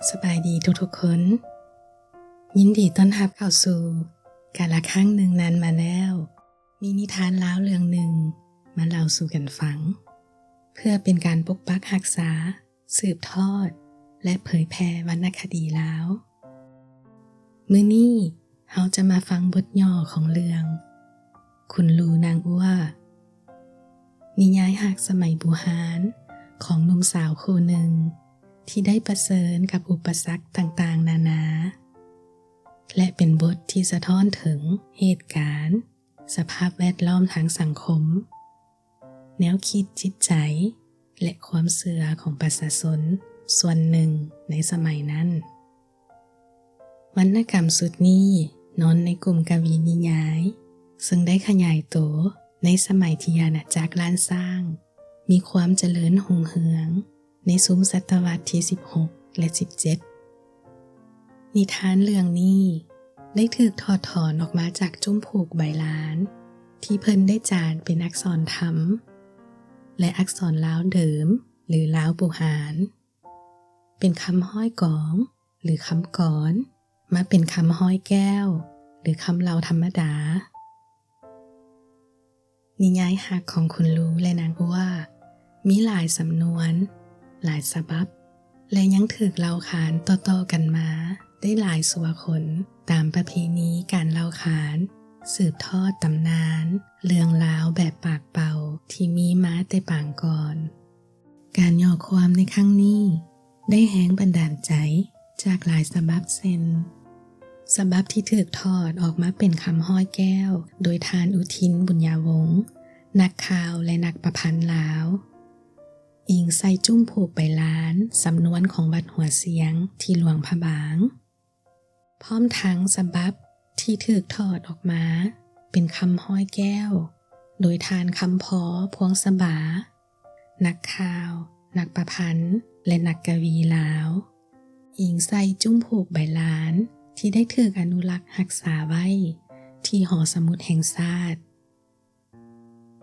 ສະບາຍດີທຸກໆຄົນ. ຍິນດີຕ້ອນຮັບເຂົ້າສູ່ກາລະຄັ້ງໜຶ່ງນານມາແລ້ວ. ມີນິທານລາວເລື່ອງໜຶ່ງມາເລົ່າສູ່ກັນຟັງ ເພື່ອເປັນການປົກປັກຮັກສາ, ສືບທອດ ແລະ ເຜີຍແຜ່ວັນນະຄະດີລາວ. ມື້ນີ້ເຮົາຈະມາຟັງບົດຫຍໍ້ຂອງເລື່ອງ ຂຸນລູນາງອົວ, ນິຍາຍຮັກສະໄໝບູຮານຂອງໜຸ່ມສາວຄູ່ໜຶ່ງທີ່ໄດ້ປະເຊີນກັບອຸປະສັກຕ່າງໆນານາ ແລະ ເປັນບົດທີ່ສະທ້ອນເຖິງເຫດການ, ສະພາບແວດລ້ອມທາງສັງຄົມ, ແນວຄິດຈິດໃຈ ແລະ ຄວາມເຊື່ອຂອງປະຊາຊົນສ່ວນໜຶ່ງໃນສະໄໝນັ້ນ. ວັນນະກຳຊຸດນີ້ນອນໃນກຸ່ມກະວີນິຍາຍ ເຊິ່ງໄດ້ຂະຫຍາຍໂຕໃນສະໄໝທີ່ອານາຈັກລ້ານຊ້າງມີຄວາມຈະເລີນຮຸ່ງເຮືອງ ໃນຊຸມສະຕະວັດທີສິບຫົກ ແລະ ສິບເຈັດ. ນິທານເລື່ອງນີ້ໄດ້ຖືກຖອດຖອນອອກມາຈາກຈຸ້ມຜູກໃບລານ ທີ່ເພິ່ນໄດ້ຈານເປັນອັກສອນທຳ ແລະ ອັກສອນລາວເດີມ ຫຼື ລາວບູຮານ, ເປັນຄຳຮ້ອຍກອງ ຫຼື ຄຳກອນ ມາເປັນຄຳຮ້ອຍແກ້ວ ຫຼື ຄຳເລົ່າທຳມະດາ. ນິຍາຍຮັກຂອງຂຸນລູ ແລະ ນາງອົວ ມີຫຼາຍສຳນວນ, ຫຼາຍສະບັບ ແລະ ຍັງຖືກເລົ່າຂານຕໍ່ໆກັນມາໄດ້ຫຼາຍຊົ່ວຄົນ ຕາມປະເພນີການເລົ່າຂານ ສືບທອດຕຳນານເລື່ອງລາວແບບປາກເປົ່າທີ່ມີມາແຕ່ປາງກ່ອນ. ການຫຍໍ້ຄວາມໃນຄັ້ງນີ້ໄດ້ແຮງບັນດານໃຈຈາກຫຼາຍສະບັບ ເຊັ່ນ ສະບັບທີ່ຖືກຖອດອອກມາເປັນຄຳຮ້ອຍແກ້ວ ໂດຍທ່ານ ອຸທິນ ບຸນຍາວົງ, ນັກຂ່າວ ແລະ ນັກປະພັນລາວ, ອີງໃສ່ຈຸ້ມຜູກໃບລານສຳນວນຂອງວັດຫົວຊຽງທີ່ຫຼວງພະບາງ. ພ້ອມທັງສະບັບທີ່ຖືກຖອດອອກມາເປັນຄຳຮ້ອຍແກ້ວ ໂດຍທ່ານ ຄຳພໍ ພວງສະບາ, ນັກຂ່າວ, ນັກປະພັນ ແລະ ນັກກະວີລາວ, ອີງໃສ່ຈຸ້ມຜູກໃບລານທີ່ໄດ້ຖືກອະນຸລັກຮັກສາໄວ້ທີ່ຫໍສະໝຸດແຫ່ງຊາດ.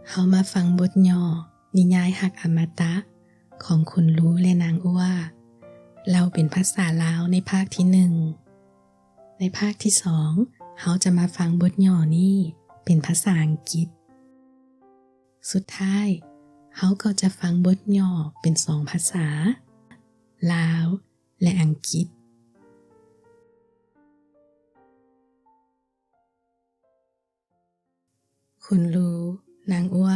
ເຮົາມາຟັງບົດຫຍໍ້ນິຍາຍຮັກອະມະຕະຂອງຂຸນລູ ແລະ ນາງອົວ ເລົ່າເປັນພາສາລາວໃນພາກທີໜຶ່ງ. ໃນພາກທີສອງ ເຮົາຈະມາຟັງບົດຫຍໍ້ນີ້ເປັນພາສາອັງກິດ. ສຸດທ້າຍ ເຮົາກໍຈະຟັງບົດຫຍໍ້ເປັນສອງພາສາ, ລາວ ແລະ ອັງກິດ. ຂຸນລູ ນາງອົວ.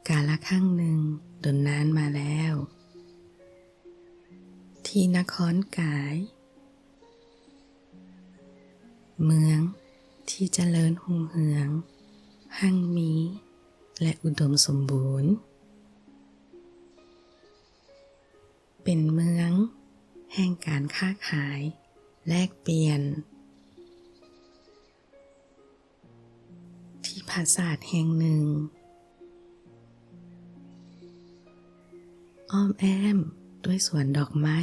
ກາລະຄັ້ງໜຶ່ງດົນນານມາແລ້ວ ທີ່ນະຄອນກາຍ ເມືອງທີ່ຈະເລີນຮຸ່ງເຮືອງ, ຮັ່ງມີ ແລະ ອຸດົມສົມບູນ. ເປັນເມືອງແຫ່ງການຄ້າຂາຍແລກປ່ຽນ ທີ່ຜາສາດແຫ່ງໜຶ່ງ ອ້ອມແອ້ມດ້ວຍສວນດອກໄມ້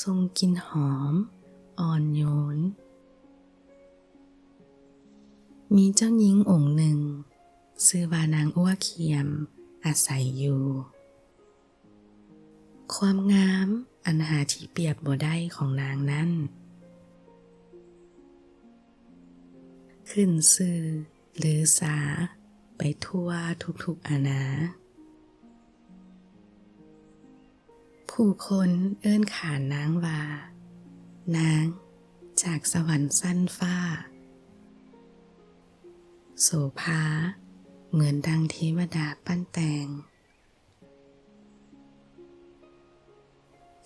ສົ່ງກິ່ນຫອມອ່ອນໂຍນ. ມີເຈົ້າຍິງອົງໜຶ່ງ ຊື່ວ່ານາງອົວຂຽມ ອາໄສຢູ່. ຄວາມງາມອັນຫາທີ່ປຽບບໍ່ໄດ້ຂອງນາງນັ້ນ ຂຶ້ນຊື່ລືຊາໄປທົ່ວທຸກໆອານາ. ຜູ້ຄົນເອີ້ນຂານນາງວ່າ ນາງຈາກສະຫວັນຊັ້ນຟ້າ, ໂສພາເໝືອນດັ່ງເທວະດາປັ້ນແຕ່ງ.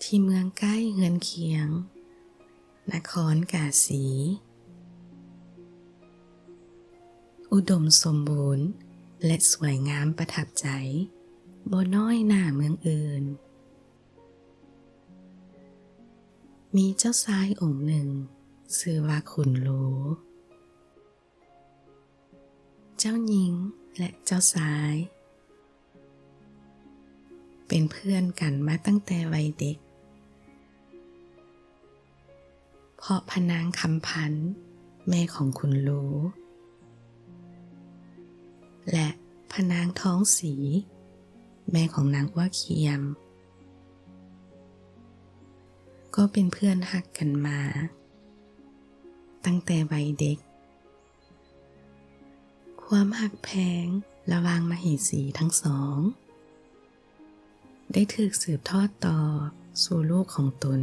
ທີ່ເມືອງໃກ້ເຮືອນຄຽງ ນະຄອນກາສີ ອຸດົມສົມບູນ ແລະ ສວຍງາມປະທັບໃຈບໍ່ນ້ອຍໜ້າເມືອງອື່ນ. ມີເຈົ້າຊາຍອົງໜຶ່ງ ຊື່ວ່າຂຸນລູ. ເຈົ້າຍິງ ແລະ ເຈົ້າຊາຍ ເປັນເພື່ອນກັນມາຕັ້ງແຕ່ໄວເດັກ ເພາະພະນາງຄຳພັນ ແມ່ຂອງຂຸນລູ ແລະ ພະນາງທອງສີ ແມ່ຂອງນາງອົວຂຽມ ກໍເປັນເພື່ອນຮັກກັນມາຕັ້ງແຕ່ໄວເດັກ. ຄວາມຮັກແພງລະຫວ່າງມະເຫສີທັງສອງ ໄດ້ຖືກສືບທອດຕໍ່ສູ່ລູກຂອງຕົນ.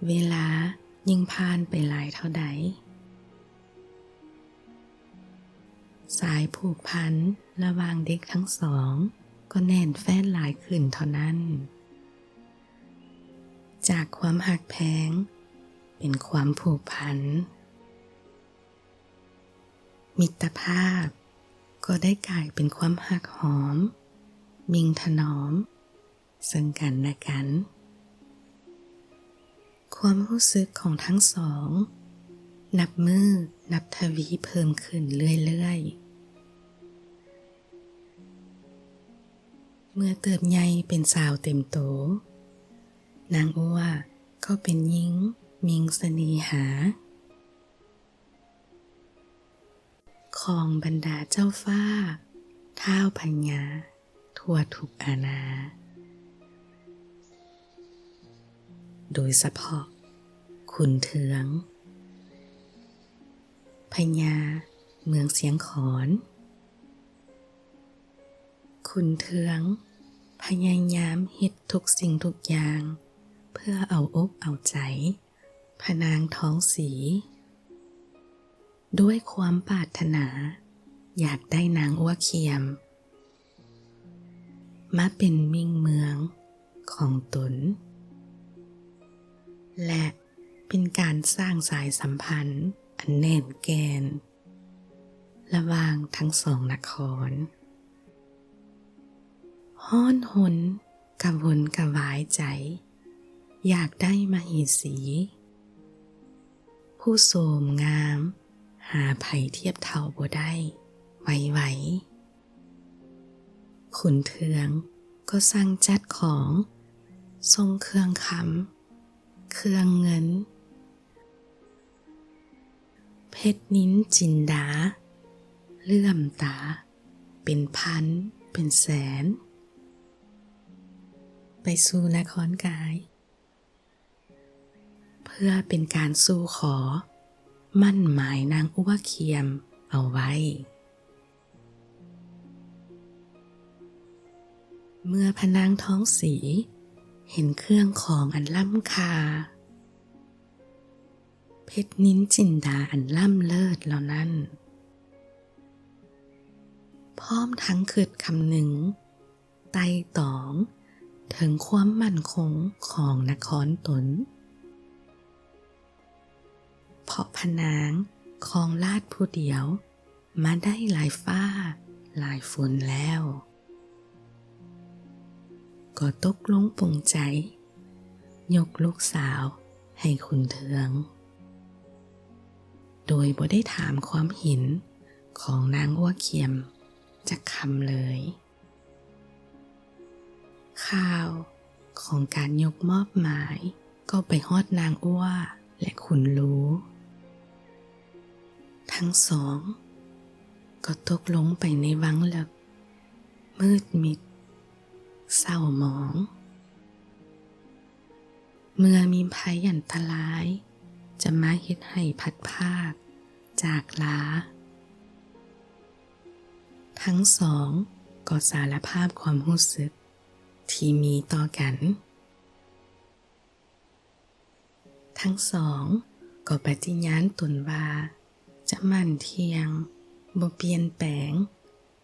ເວລາຍິ່ງຜ່ານໄປຫຼາຍເທົ່າໃດ, ສາຍຜູກພັນລະຫວ່າງເດັກທັງສອງກໍແໜ້ນແຟ້ນຫຼາຍຂຶ້ນເທົ່ານັ້ນ. ຈາກຄວາມຮັກແພງເປັນຄວາມຜູກພັນ, ມິດຕະພາບກໍໄດ້ກາຍເປັນຄວາມຮັກຫອມ, ມິ່ງຖະໜອມເຊິ່ງກັນແລະກັນ. ຄວາມຮູ້ສຶກຂອງທັງສອງນັບມື້ນັບທະວີເພີ່ມຂຶ້ນເລື້ອຍໆ. ເມື່ອເຕີບໃຫຍ່ເປັນສາວເຕັມໂຕ, ນາງອົວກໍເປັນຍິງມິ່ງສະເໜ່ຫາ ຂອງບັນດາເຈົ້າຟ້າ, ທ້າວພະຍາທົ່ວທຸກອານາ, ໂດຍສະເພາະຂຸນເທືອງ ພະຍາເມືອງຊຽງຂອນ. ຂຸນເທືອງພະຍາຍາມເຮັດທຸກສິ່ງທຸກຢ່າງເພື່ອເອົາອົກເອົາໃຈພະນາງທອງສີ ດ້ວຍຄວາມປາດຖະໜາຢາກໄດ້ນາງອົວຂຽມ ມາເປັນມິ່ງເມືອງຂອງຕົນ ແລະ ເປັນການສ້າງສາຍສຳພັນອັນແໜ້ນແກ່ນລະຫວ່າງທັງສອງນະຄອນ. ຮ້ອນຮົນກະວົນກະວາຍໃຈ ຢາກໄດ້ມະເຫສີ ຜູ້ໂສມງາມ ຫາໃຜທຽບເທົ່າບໍ່ໄດ້ໄວໆ. ຂຸນເທືອງກໍສັ່ງຈັດຂອງ, ສົ່ງເຄື່ອງຄຳ, ເຄື່ອງເງິນ, ເພັດນິນຈິນດາເຫຼື້ອມຕາເປັນພັນເປັນແສນ ໄປສູ່ນະຄອນກາຍ ເພື່ອເປັນການສູ່ຂໍໝັ້ນໝາຍນາງອົວຂຽມເອົາໄວ້. ເມື່ອພະນາງທອງສີເຫັນເຄື່ອງຂອງອັນລ້ຳຄ່າ, ເພັດນິນຈິນດາອັນລ້ຳເລີດເຫຼົ່ານັ້ນ, ພ້ອມທັງຄິດຄຳນຶງ ໄຕ່ຕອງເຖິງຄວາມໝັ້ນຄົງຂອງນະຄອນຕົນ, ເພາະພະນາງຄອງລາດຜູ້ດຽວມາໄດ້ຫຼາຍຟ້າຫຼາຍຝົນແລ້ວ, ກໍຕົກລົງປົງໃຈຍົກລູກສາວໃຫ້ຂຸນເທືອງ ໂດຍບໍ່ໄດ້ຖາມຄວາມເຫັນຂອງນາງອົວຂຽມຈັກຄຳເລີຍ. ຂ່າວຂອງການຍົກມອບໝາຍກໍໄປຮອດນາງອົວ ແລະ ຂຸນລູ. ທັງສອງກໍຕົກລົງໄປໃນວັງເລິກ, ມືດມິດ, ເສົ້າໝອງ. ເມື່ອມີໄພອັນຕະລາຍຈະມາເຮັດໃຫ້ພັດພາກຈາກລາ, ທັງສອງກໍສາລະພາບຄວາມຮູ້ສຶກທີ່ມີຕໍ່ກັນ. ທັງສອງກໍປະຕິຍານຕົນວ່າຈະໝັ້ນທ່ຽງ, ບໍ່ປ່ຽນແປງ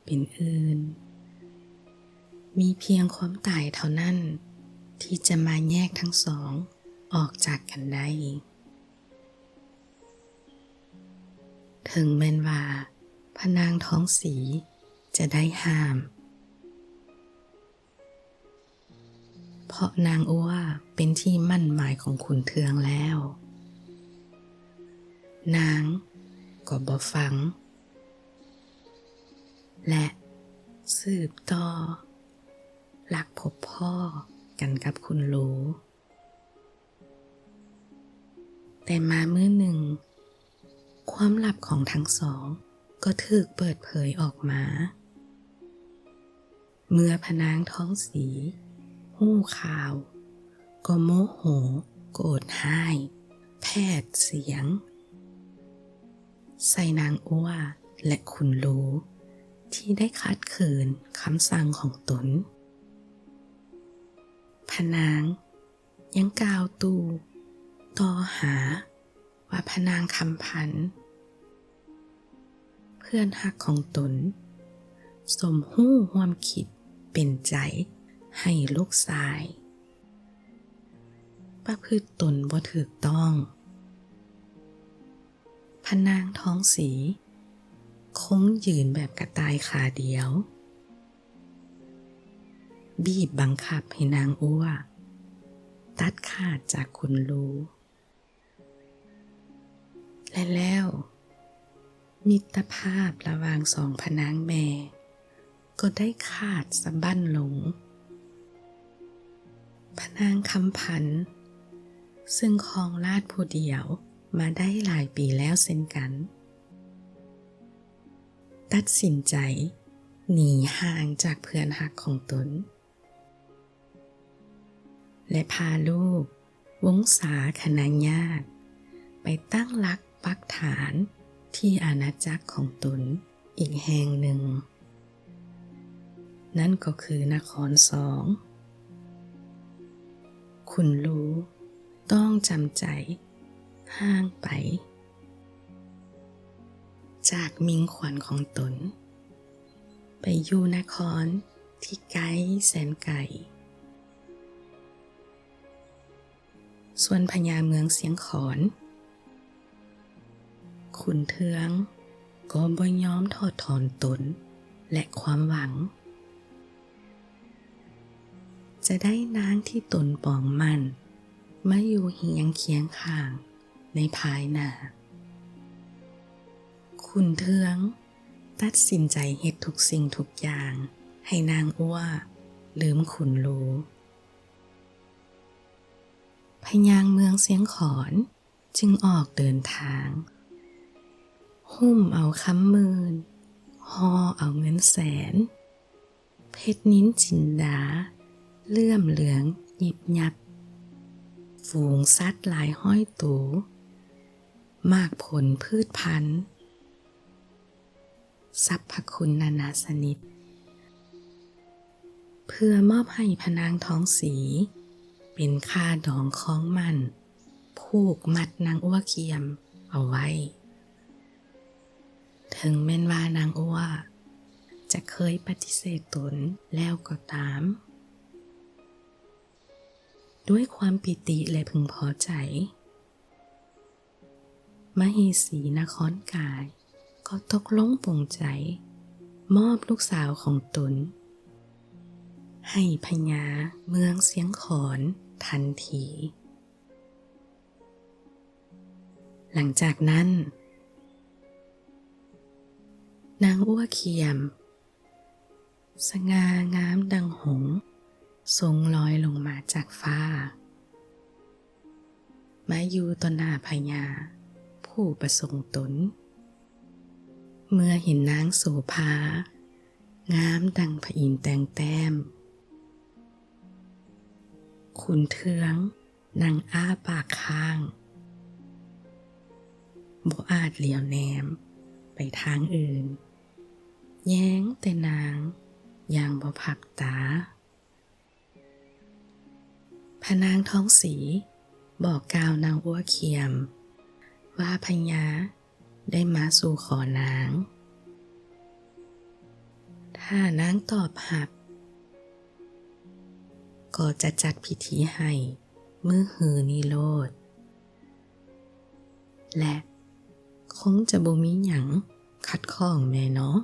ເປັນອື່ນ. ມີພຽງຄວາມຕາຍເທົ່ານັ້ນທີ່ຈະມາແຍກທັງສອງອອກຈາກກັນໄດ້. ເຖິງແມ່ນວ່າພະນາງທອງສີຈະໄດ້ຫ້າມ, ເພາະນາງອົວເປັນທີ່ໝັ້ນໝາຍຂອງຂຸນເທືອງແລ້ວ, ນາງກໍບໍ່ຟັງ ແລະ ສືບຕໍ່ລັກພົບພໍ້ກັນກັບຂຸນລູ. ແຕ່ມາມື້ໜຶ່ງ, ຄວາມລັບຂອງທັງສອງ ກໍຖືກເປີດເຜີຍອອກມາ. ເມື່ອພະນາງທອງສີຮູ້ຂ່າວ ກໍໂມໂຫໂກດຮ້າຍແຜດສຽງໃສ່ນາງອົວ ແລະ ຂຸນລູ ທີ່ໄດ້ຂັດຂືນຄຳສັ່ງຂອງຕົນ. ພະນາງຍັງກ່າວຕູ້ຕໍ່ຫາວ່າ ພະນາງຄຳພັນ ເພື່ອນຮັກຂອງຕົນ ສົມຮູ້ຮ່ວມຄິດເປັນໃຈໃຫ້ລູກຊາຍ ປະພຶດຕົນບໍ່ຖືກຕ້ອງ. ພະນາງທອງສີຄົງຢືນແບບກະຕ່າຍຂາດຽວ, ບີບບັງຄັບໃຫ້ນາງອົວຕັດຂາດຈາກຂຸນລູ. ແລະແລ້ວ ມິດຕະພາບລະຫວ່າງສອງພະນາງແມ່ກໍໄດ້ຂາດສະບັ້ນລົງ. ພະນາງຄຳພັນ ເຊິ່ງຄອງລາດຜູ້ດຽວມາໄດ້ຫຼາຍປີແລ້ວເຊັ່ນກັນ ຕັດສິນໃຈໜີຫ່າງຈາກເພື່ອນຮັກຂອງຕົນ ແລະ ພາລູກວົງສາຄະນະຍາດໄປຕັ້ງຫຼັກປັກຖານທີ່ອານາຈັກຂອງຕົນອີກແຫ່ງໜຶ່ງ, ນັ້ນກໍຄືນະຄອນສອງ. ຂຸນລູຕ້ອງຈຳໃຈຫ່າງໄປຈາກມິ່ງຂວັນຂອງຕົນ ໄປຢູ່ນະຄອນທີ່ໄກແສນໄກ. ສ່ວນພະຍາເມືອງຊຽງຂອນ ຂຸນເທືອງກໍບໍ່ຍອມຖອດຖອນຕົນ ແລະ ຄວາມຫວັງ ຈະໄດ້ນາງທີ່ຕົນປອງໝັ້ນມາຢູ່ຮຽງຄຽງຂ້າງໃນພາຍໜ້າ. ຂຸນເທືອງຕັດສິນໃຈເຮັດທຸກສິ່ງທຸກຢ່າງໃຫ້ນາງອົວລືມຂຸນລູ. ພະຍາເມືອງຊຽງຂອນຈຶ່ງອອກເດີນທາງ, ຫຸ້ມເອົາຄຳໝື່ນ, ຫໍ່ເອົາເງິນແສນ, ເພັດນິນຈິນດາເຫຼື້ອມເຫຼືອງຍິບຍັບ, ຝູງສັດຫຼາຍຮ້ອຍໂຕ, ໝາກຜົນພືດພັນ, ສັບພະຄຸນນານາຊະນິດ ເພື່ອມອບໃຫ້ພະນາງທອງສີເປັນຄ່າດອງຄອງໝັ້ນຜູກມັດນາງອົວຂຽມເອົາໄວ້. ເຖິງແມ່ນວ່ານາງອົວຈະເຄີຍປະຕິເສດຕົນແລ້ວກໍຕາມ, ດ້ວຍຄວາມປີຕິ ແລະ ເພິ່ງພໍໃຈ, ມະເຫສີນະຄອນກາຍກໍຕົກລົງປົງໃຈມອບລູກສາວຂອງຕົນໃຫ້ພະຍາເມືອງຊຽງຂອນທັນທີ. ຫຼັງຈາກນັ້ນ, ນາງອົວຂຽມ ສະຫງ່າງາມດັ່ງຫົງ ຊົງລອຍລົງມາຈາກຟ້າ, ມາຢູ່ຕໍ່ໜ້າພະຍາຜູ້ປະສົງຕົນ. ເມື່ອເຫັນນາງໂສພາງາມດັ່ງພະອິນແຕ່ງແຕ້ມ, ຂຸນເທືອງ ນັ່ງອ້າປາກຄ້າງ, ບໍ່ອາດຫຼຽວແນມໄປທາງອື່ນ, ແຍງແຕ່ນາງຢ່າງບໍ່ພັບຕາ. ພະນາງທອງສີບອກກ່າວນາງອົວຂຽມວ່າພະຍາ ໄດ້ມາສູ່ຂໍນາງ. ຖ້ານາງຕອບຮັບ, ກໍຈະຈັດພິທີໃຫ້ມື້ຮືນີ້ໂລດ ແລະ ຄົງຈະບໍ່ມີຫຍັງຂັດຂ້ອງແມ່ເນາະ.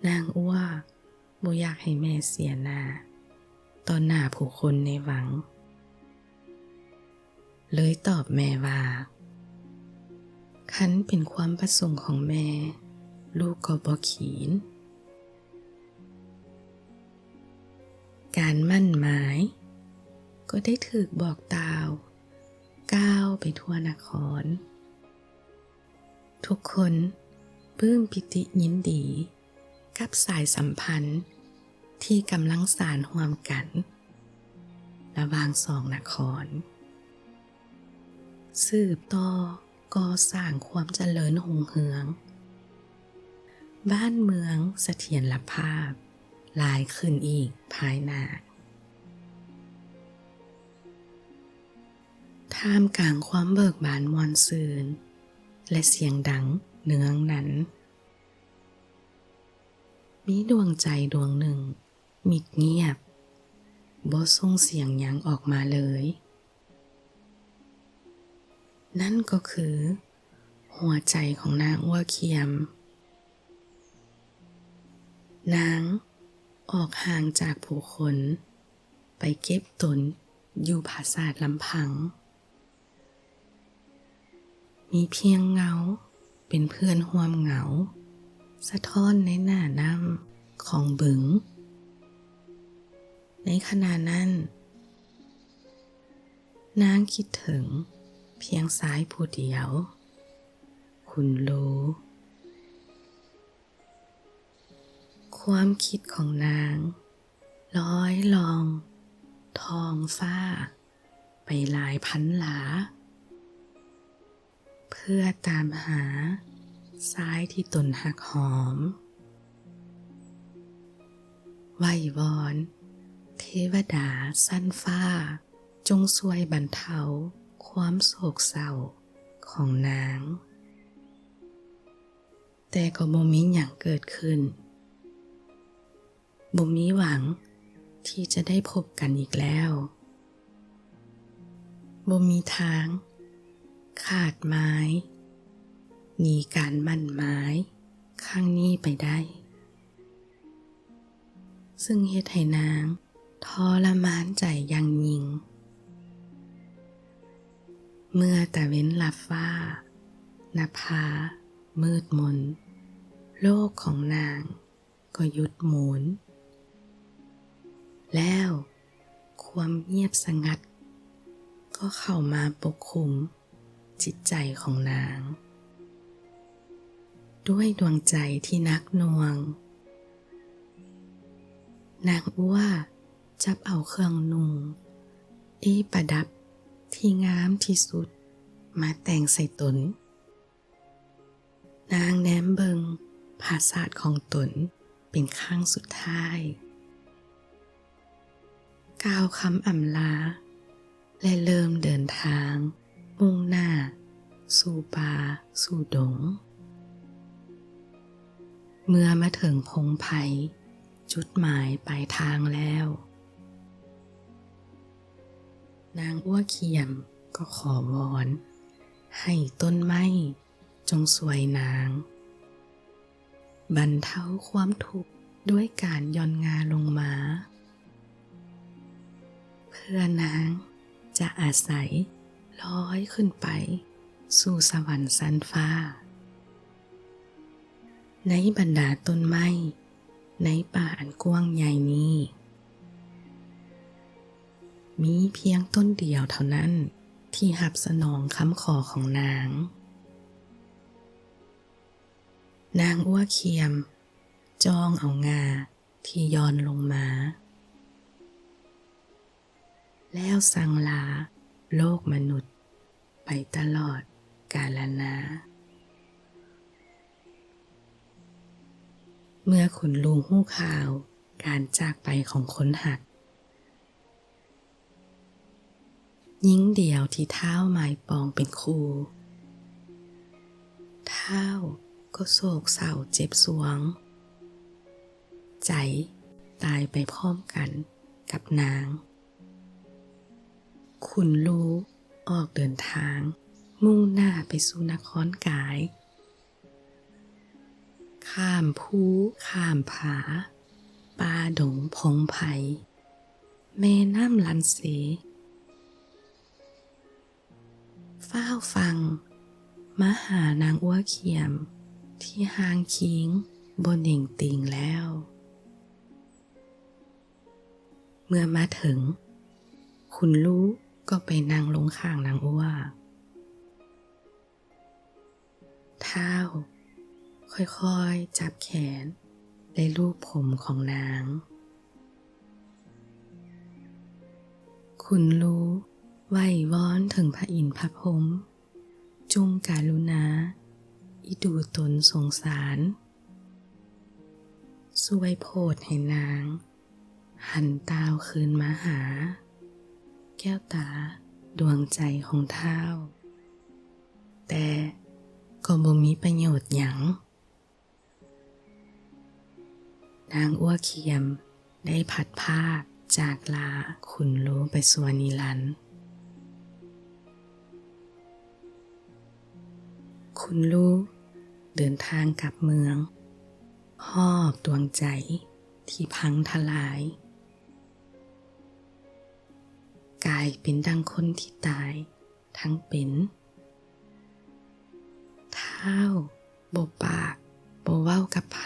ນາງອົວບໍ່ຢາກໃຫ້ແມ່ເສຍໜ້າຕໍ່ໜ້າຜູ້ຄົນໃນວັງ, ເລີຍຕອບແມ່ວ່າ, ຄັນເປັນຄວາມປະສົງຂອງແມ່, ລູກກໍບໍ່ຂີນ. ການໝັ້ນໝາຍກໍໄດ້ຖືກບອກກ່າວ ກ່າວໄປທົ່ວນະຄອນ. ທຸກຄົນປື້ມປີຕິຍິນດີກັບສາຍສຳພັນທີ່ກຳລັງສານຮ່ວມກັນລະຫວ່າງສອງນະຄອນ, ສືບຕໍ່ກໍ່ສ້າງຄວາມຈະເລີນຮຸ່ງເຮືອງ, ບ້ານເມືອງສະຖຽນລະພາບຫຼາຍຂຶ້ນອີກພາຍໜ້າ. ທ່າມກາງຄວາມເບີກບານມ່ວນຊື່ນ ແລະ ສຽງດັງເນືອງນັນ, ມີດວງໃຈດວງໜຶ່ງມິດງຽບ, ບໍ່ສົ່ງສຽງຫຍັງອອກມາເລີຍ. ນັ້ນກໍຄືຫົວໃຈຂອງນາງອົວຂຽມ. ນາງອອກຫ່າງຈາກຜູ້ຄົນ ໄປເກັບຕົນຢູ່ຜາສາດລຳພັງ. ມີພຽງເງົາເປັນເພື່ອນຮ່ວມເຫງົາ ສະທ້ອນໃນໜ້ານ້ຳຂອງບຶງ. ໃນຂະນະນັ້ນ, ນາງຄິດເຖິງພຽງຊາຍຜູ້ດຽວ, ຄຸນລູ. ຄວາມຄິດຂອງນາງລອຍລ່ອງທ້ອງຟ້າໄປຫຼາຍພັນຫຼາ, ເພື່ອຕາມຫາຊາຍທີ່ຕົນຮັກຫອມ, ໄຫວ້ວອນເທວະດາຊັ້ນຟ້າ ຈົ່ງຊ່ວຍບັນເທົາຄວາມໂສກເສົ້າຂອງນາງ. ແຕ່ກໍບໍ່ມີຫຍັງເກີດຂຶ້ນ. ບໍ່ມີຫວັງທີ່ຈະໄດ້ພົບກັນອີກແລ້ວ. ບໍ່ມີທາງຂາດໝາຍໜີການໝັ້ນໝາຍຄັ້ງນີ້ໄປໄດ້, ຊຶ່ງເຮັດໃຫ້ນາງທໍລະມານໃຈຢ່າງຍິ່ງ. ເມື່ອຕາເວັນລັບຟ້າ, ນະພາມືດມົນ, ໂລກຂອງນາງ ກໍຢຸດໝູນ, ແລ້ວຄວາມງຽບສະຫງັດກໍເຂົ້າມາປົກຄຸມຈິດໃຈຂອງນາງ. ດ້ວຍດວງໃຈທີ່ໜັກໜ່ວງ, ນາງອົວຈັບເອົາເຄື່ອງນຸ່ງເອປະດັບທີ່ງາມທີ່ສຸດມາແຕ່ງໃສ່ຕົນ. ນາງແນມເບິ່ງຜາສາດຂອງຕົນເປັນຄັ້ງສຸດທ້າຍ, ກ່າວຄຳອຳລາ ແລະ ເລີ່ມເດີນທາງມຸ່ງໜ້າສູ່ປ່າສູ່ດົງ. ເມື່ອມາເຖິງພົງໄພຈຸດໝາຍປາຍທາງແລ້ວ, ນາງອົວຂຽມກໍຂໍວອນໃຫ້ຕົ້ນໄມ້ ຈົ່ງຊ່ວຍນາງບັນເທົາຄວາມທຸກດ້ວຍການຢ່ອນງ່າລົງມາ, ເພື່ອນາງຈະອາໄສລອຍຂຶ້ນໄປສູ່ສະຫວັນຊັ້ນຟ້າ. ໃນບັນດາຕົ້ນໄມ້ໃນປ່າອັນກວ້າງໃຫຍ່ນີ້, ມີພຽງຕົ້ນດຽວເທົ່ານັ້ນທີ່ຮັບສະໜອງຄຳຂໍຂອງນາງ. ນາງອົວຂຽມຈ້ອງເອົາງ່າທີ່ຢ່ອນລົງມາ, ແລ້ວສັ່ງລາໂລກມະນຸດໄປຕະຫຼອດກາລະນານ. ເມື່ອຄຸນລຸງຮູ້ຂ່າວການຈາກໄປຂອງຄົນຮັກ, ຍິງດຽວທີ່ທ້າວໝາຍປອງເປັນຄູ່, ທ້າວກໍໂສກເສົ້າເຈັບສວງ, ໃຈຕາຍໄປພ້ອມກັນກັບນາງ. ຂຸນລູອອກເດີນທາງມຸ່ງໜ້າໄປສູ່ນະຄອນກາຍ. ຂ້າມພູຂ້າມຜາ, ປ່າດົງພົງໄພ, ແມ່ນ້ຳລັນເຊ, ຟ້າວຝັ່ງມາຫານາງອົວຂຽມທີ່ຫ່າງຄີງບໍ່ເໜັງຕີງແລ້ວ. ເມື່ອມາເຖິງ, ຂຸນລູກໍໄປນັ່ງລົງຂ້າງນາງອົວ. ທ ທ້າວ ຄ່ອຍໆຈັບແຂນ ແລະລູບຜົມຂອງນາງ. ຂຸນລູໄຫວ້ວອນເຖິງພະອິນພະພົມ ຈົ່ງກະລຸນາອິດູຕົນສົງສານ ຊ່ວຍໂຜດໃຫ້ນາງຫັນຕ່າວຄືນມາຫາແກ້ວຕາດວງໃຈຂອງທ້າວ, ແຕ່ກໍບໍ່ມີປະໂຫຍດຫຍັງ. ນາງອົວຄຽມໄດ້ພັດພາກຈາກລາຂຸນລູໄປຊົ່ວນິລັນ. ຂຸນລູເດີນທາງກັບເມືອງ ຫອບດວງໃຈທີ່ພັງທະລາຍ ກາຍເປັນດັ່ງຄົນທີ່ຕາຍທັງເປັນ. ທ້າວບໍ່ປາກບໍ່ເວົ້າກັບໃຜ,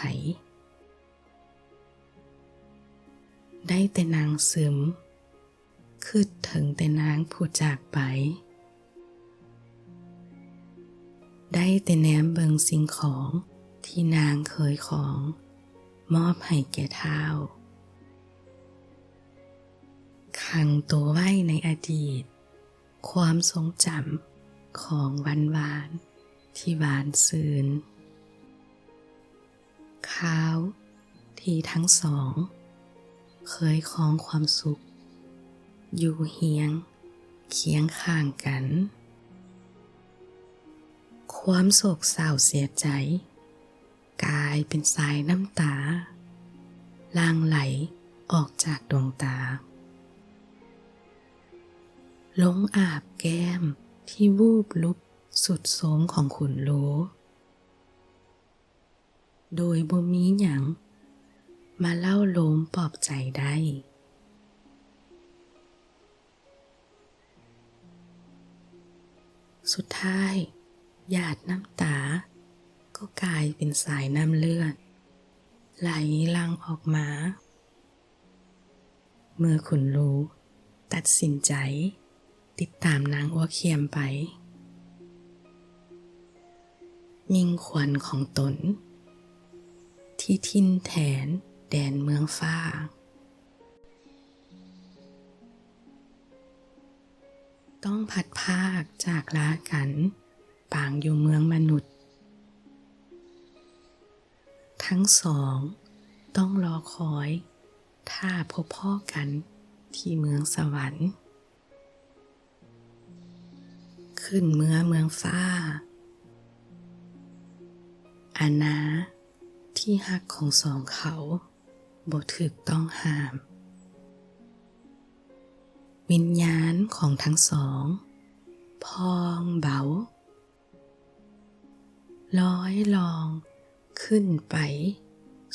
ໄດ້ແຕ່ນັ່ງຊຶມ ຄິດເຖິງແຕ່ນາງຜູ້ຈາກໄປ, ໄດ້ແຕ່ແນມເບິ່ງສິ່ງຂອງທີ່ນາງເຄີຍຄອງມອບໃຫ້ແກ່ທ້າວ, ຂັງໂຕໄວ້ໃນອະດີດ ຄວາມຊົງຈຳຂອງວັນວານທີ່ຫວານຊື່ນ, ຄາວທີ່ທັງສອງເຄີຍຄອງຄວາມສຸກ ຢູ່ຮຽງຄຽງຂ້າງກັນ. ຄວາມໂສກເສົ້າເສຍໃຈ ກາຍເປັນສາຍນ້ຳຕາ ຫຼັ່ງໄຫຼອອກຈາກດວງຕາ ລົງອາບແກ້ມທີ່ວູບລຸບຊຸດໂຊມຂອງຂຸນລູ ໂດຍບໍ່ມີຫຍັງມາເລົ່າໂລມປອບໃຈໄດ້. ສຸດທ້າຍ ຫຍາດນ້ຳຕາກໍກາຍເປັນສາຍນ້ຳເລືອດໄຫຼຫຼັ່ງອອກມາ ເມື່ອຂຸນລູຕັດສິນໃຈຕິດຕາມນາງອົວຄຽມໄປ ຍິງຂວັນຂອງຕົນທີ່ຖິ່ນແທນແດນເມືອງຟ້າ. ຕ້ອງພັດພາກຈາກລາກັນປາງຢູ່ເມືອງມະນຸດ, ທັງສອງຕ້ອງລໍຄອຍຖ້າພົບພໍ້ກັນທີ່ເມືອງສະຫວັນ. ຂຶ້ນເມືອເມືອງຟ້າ, ອານາທີ່ຮັກຂອງສອງເຂົາບໍ່ຖືກຕ້ອງຫ້າມ. ວິນຍານຂອງທັງສອງພອງເບົາ ລອຍລ່ອງຂຶ້ນໄປ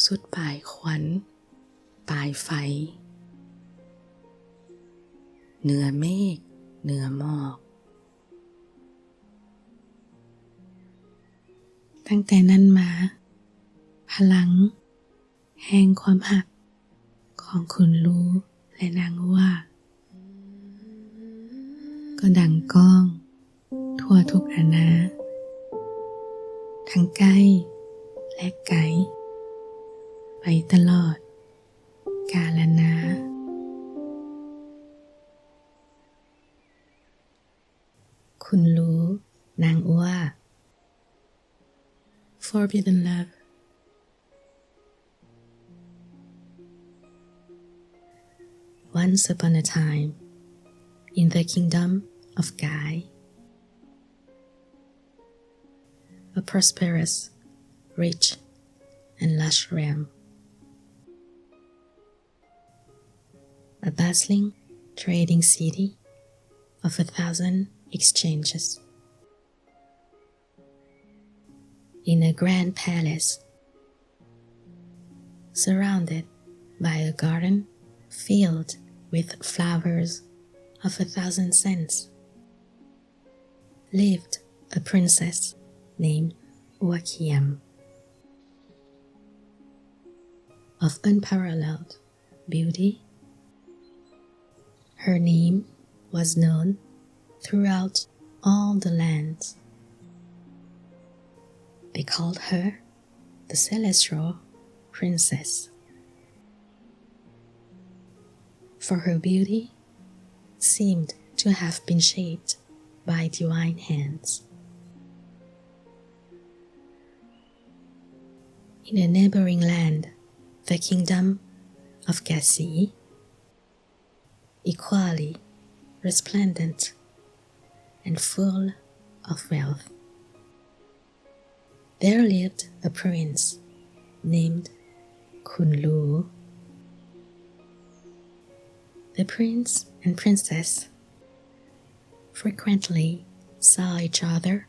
ສຸດປາຍຄວັນປາຍໄຟ ເໜືອເມກເໜືອໝອກ. ຕັ້ງແຕ່ນັ້ນມາ, ພະລັງ ແຫ່ງຄວາມຮັກຂອງຂຸນລູ ແລະ ນາງອົວ ກໍດັງກ້ອງທົ່ວທຸກອານາ, ທັງໃກ້ ແລະ ໄກ, ໄປຕະຫຼອດກາລະນານ. ຂຸນລູ ນາງອົວ. Forbidden love. Once upon a time, in the kingdom of Gai, a prosperous, rich, and lush realm, a bustling trading city of a thousand exchanges. In a grand palace, surrounded by a garden filled with flowers of a thousand scents, lived a princess named Ua Kiam. Of unparalleled beauty, her name was known throughout all the lands. They called her the Celestial Princess, for her beauty seemed to have been shaped by divine hands. In a neighboring land, the kingdom of Kasi, equally resplendent and full of wealth, there lived a prince named Khunlu. The prince and princess frequently saw each other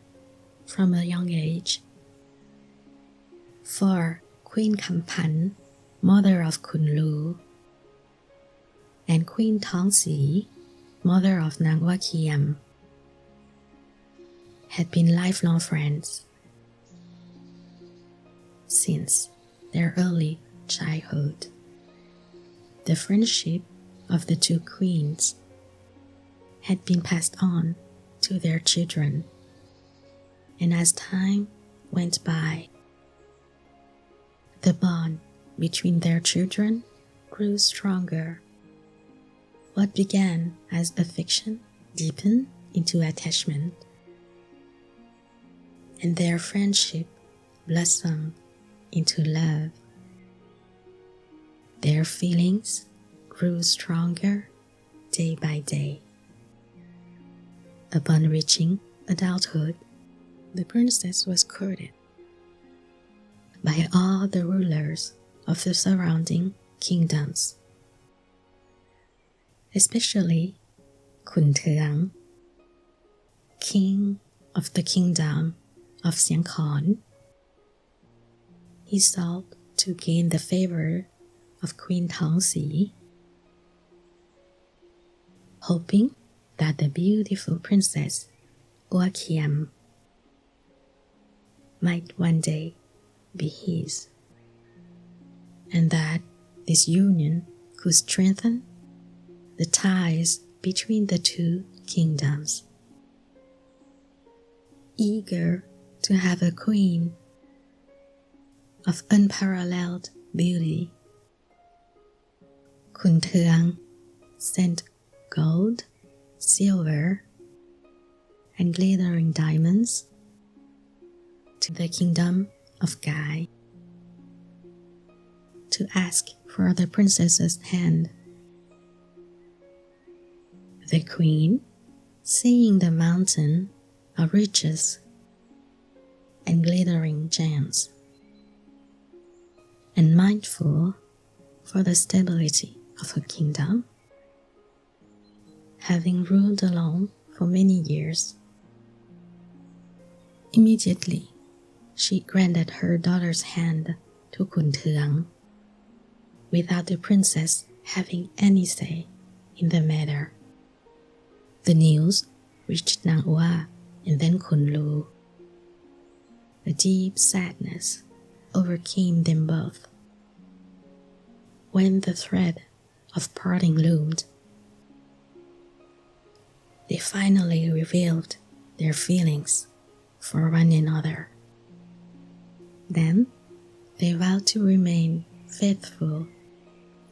from a young age, for Queen Khamphan, mother of Khunlu, and Queen Thongsi, mother of Nang Ua Khiam, had been lifelong friends since their early childhood. The friendship of the two queens had been passed on to their children, and as time went by, the bond between their children grew stronger. What began as affection deepened into attachment, and their friendship blossomed into love. Their feelings grew stronger day by day. Upon reaching adulthood, the princess was courted by all the rulers of the surrounding kingdoms, especially Khun Thöng, king of the kingdom of Siang Khon. He sought to gain the favor of Queen Thongsi, hoping that the beautiful princess Ua Khiam might one day be his, and that this union could strengthen the ties between the two kingdoms. Eager to have a queen of unparalleled beauty, Khun Thöng sent gold, silver, and glittering diamonds to the kingdom of Gai to ask for the princess's hand. The queen, seeing the mountain of riches and glittering gems, and mindful for the stability of her kingdom, having ruled alone for many years, immediately she granted her daughter's hand to Khun Thöng, without the princess having any say in the matter. The news reached Nang Ua and then Khun Lu. A deep sadness overcame them both. When the threat of parting loomed, they finally revealed their feelings for one another. Then they vowed to remain faithful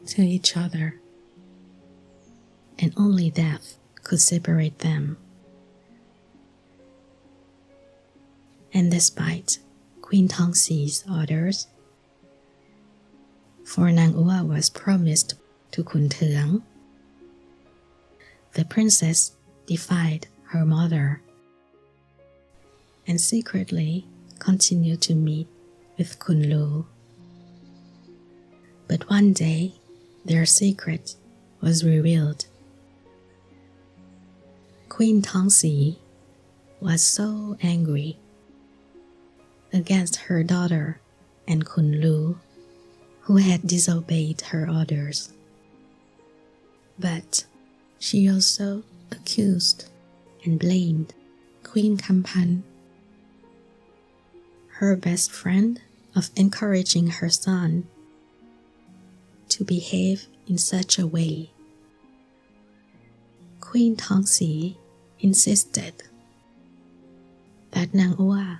to each other, and only death could separate them. And despite Queen Thongsi's orders, for Nang Ua was promised to Khun Thöng, the princess defied her mother and secretly continued to meet with Khun Lu. But one day, their secret was revealed. Queen Thongsi was so angry against her daughter and Khun Lu, who had disobeyed her orders. But she also accused and blamed Queen Khamphan, her best friend, of encouraging her son to behave in such a way. Queen Thongsi insisted that Nang Ua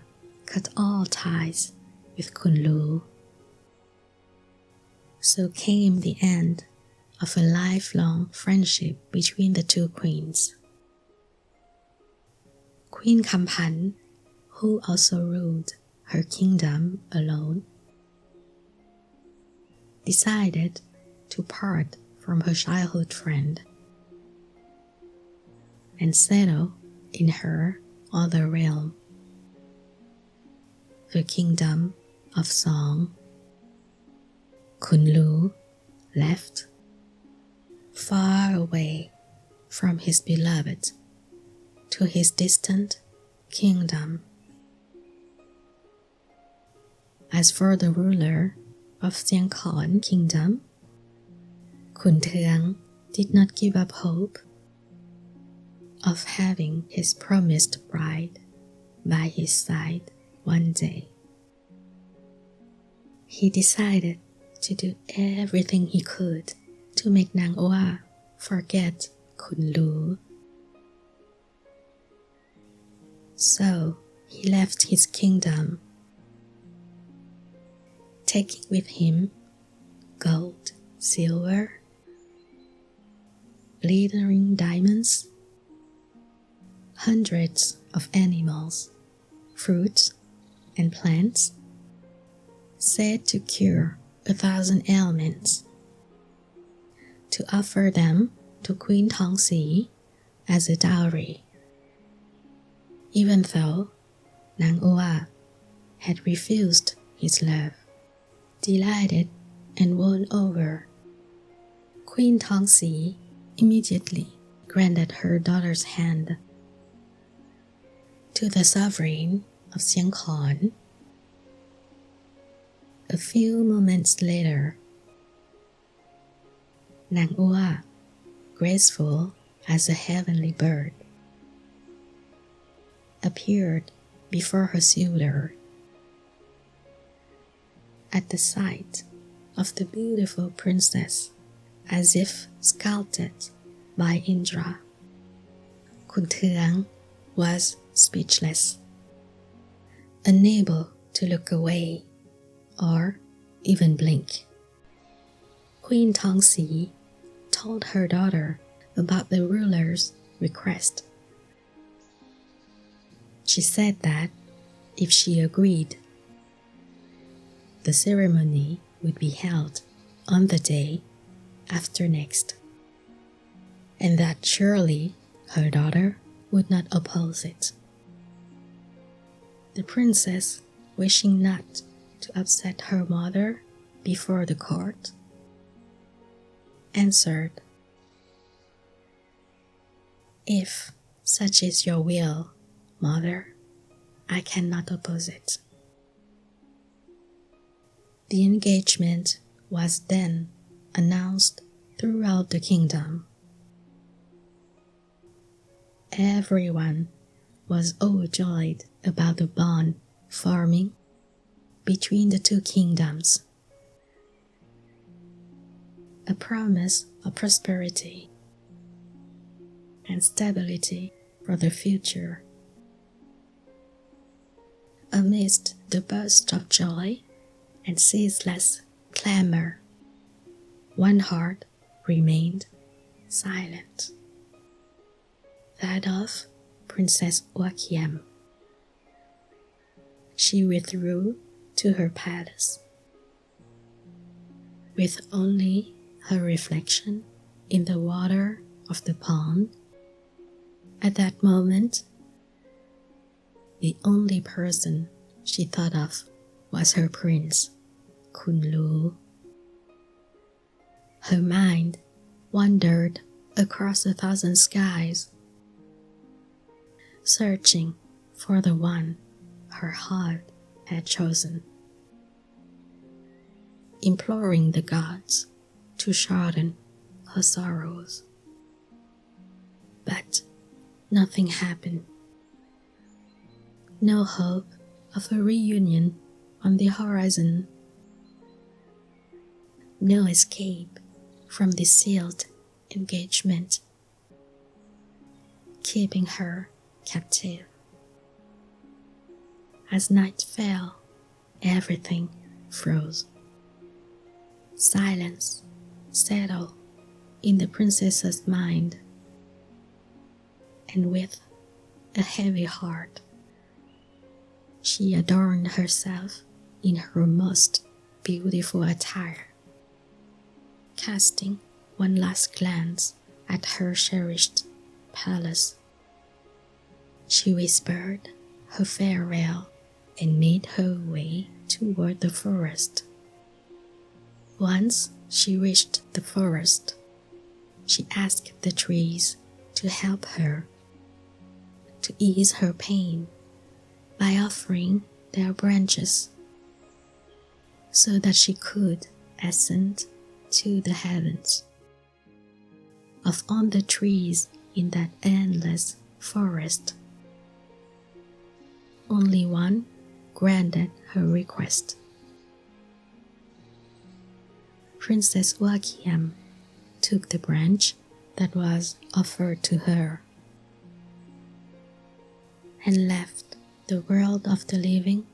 cut all ties with Khun Lu. So came the end of a lifelong friendship between the two queens. Queen Khamphant, who also ruled her kingdom alone, decided to part from her childhood friend and settle in her other realm, the kingdom of song. Khun Lu left far away from his beloved to his distant kingdom. As for the ruler of Siangkhon Kingdom, Khun Thương did not give up hope of having his promised bride by his side one day. He decided to do everything he could to make Nang Oa forget Khun Lu. So he left his kingdom, taking with him gold, silver, glittering diamonds, hundreds of animals, fruits, and plants, said to cure a thousand ailments, to offer them to Queen Thongsi as a dowry, even though Nang Oa had refused his love. Delighted and won over, Queen Thongsi immediately granted her daughter's hand to the sovereign of Siangkhon. A few moments later, Nang Oa, graceful as a heavenly bird, appeared before her suitor. At the sight of the beautiful princess, as if sculpted by Indra, Khun Thương was speechless, unable to look away or even blink. Queen Thongsi told her daughter about the ruler's request. She said that if she agreed, the ceremony would be held on the day after next, and that surely her daughter would not oppose it. The princess, wishing not to upset her mother before the court, answered, "If such is your will, mother, I cannot oppose it." The engagement was then announced throughout the kingdom. Everyone was overjoyed about the bond forming between the two kingdoms, a promise of prosperity and stability for the future. Amidst the burst of joy and ceaseless clamor, one heart remained silent, that of Princess Oa Khiem. She withdrew to her palace, with only her reflection in the water of the pond. At that moment, the only person she thought of was her prince, Khun Lu. Her mind wandered across a thousand skies, searching for the one her heart had chosen, imploring the gods to shorten her sorrows. But nothing happened. No hope of a reunion on the horizon. No escape from the sealed engagement, keeping her captive. As night fell, everything froze. Silence settled in the princess's mind, and with a heavy heart, she adorned herself in her most beautiful attire. Casting one last glance at her cherished palace, she whispered her farewell and made her way toward the forest. Once she reached the forest, she asked the trees to help her, to ease her pain by offering their branches so that she could ascend to the heavens. Of all the trees in that endless forest, only one granted her request. Princess Ua Khiam took the branch that was offered to her and left the world of the living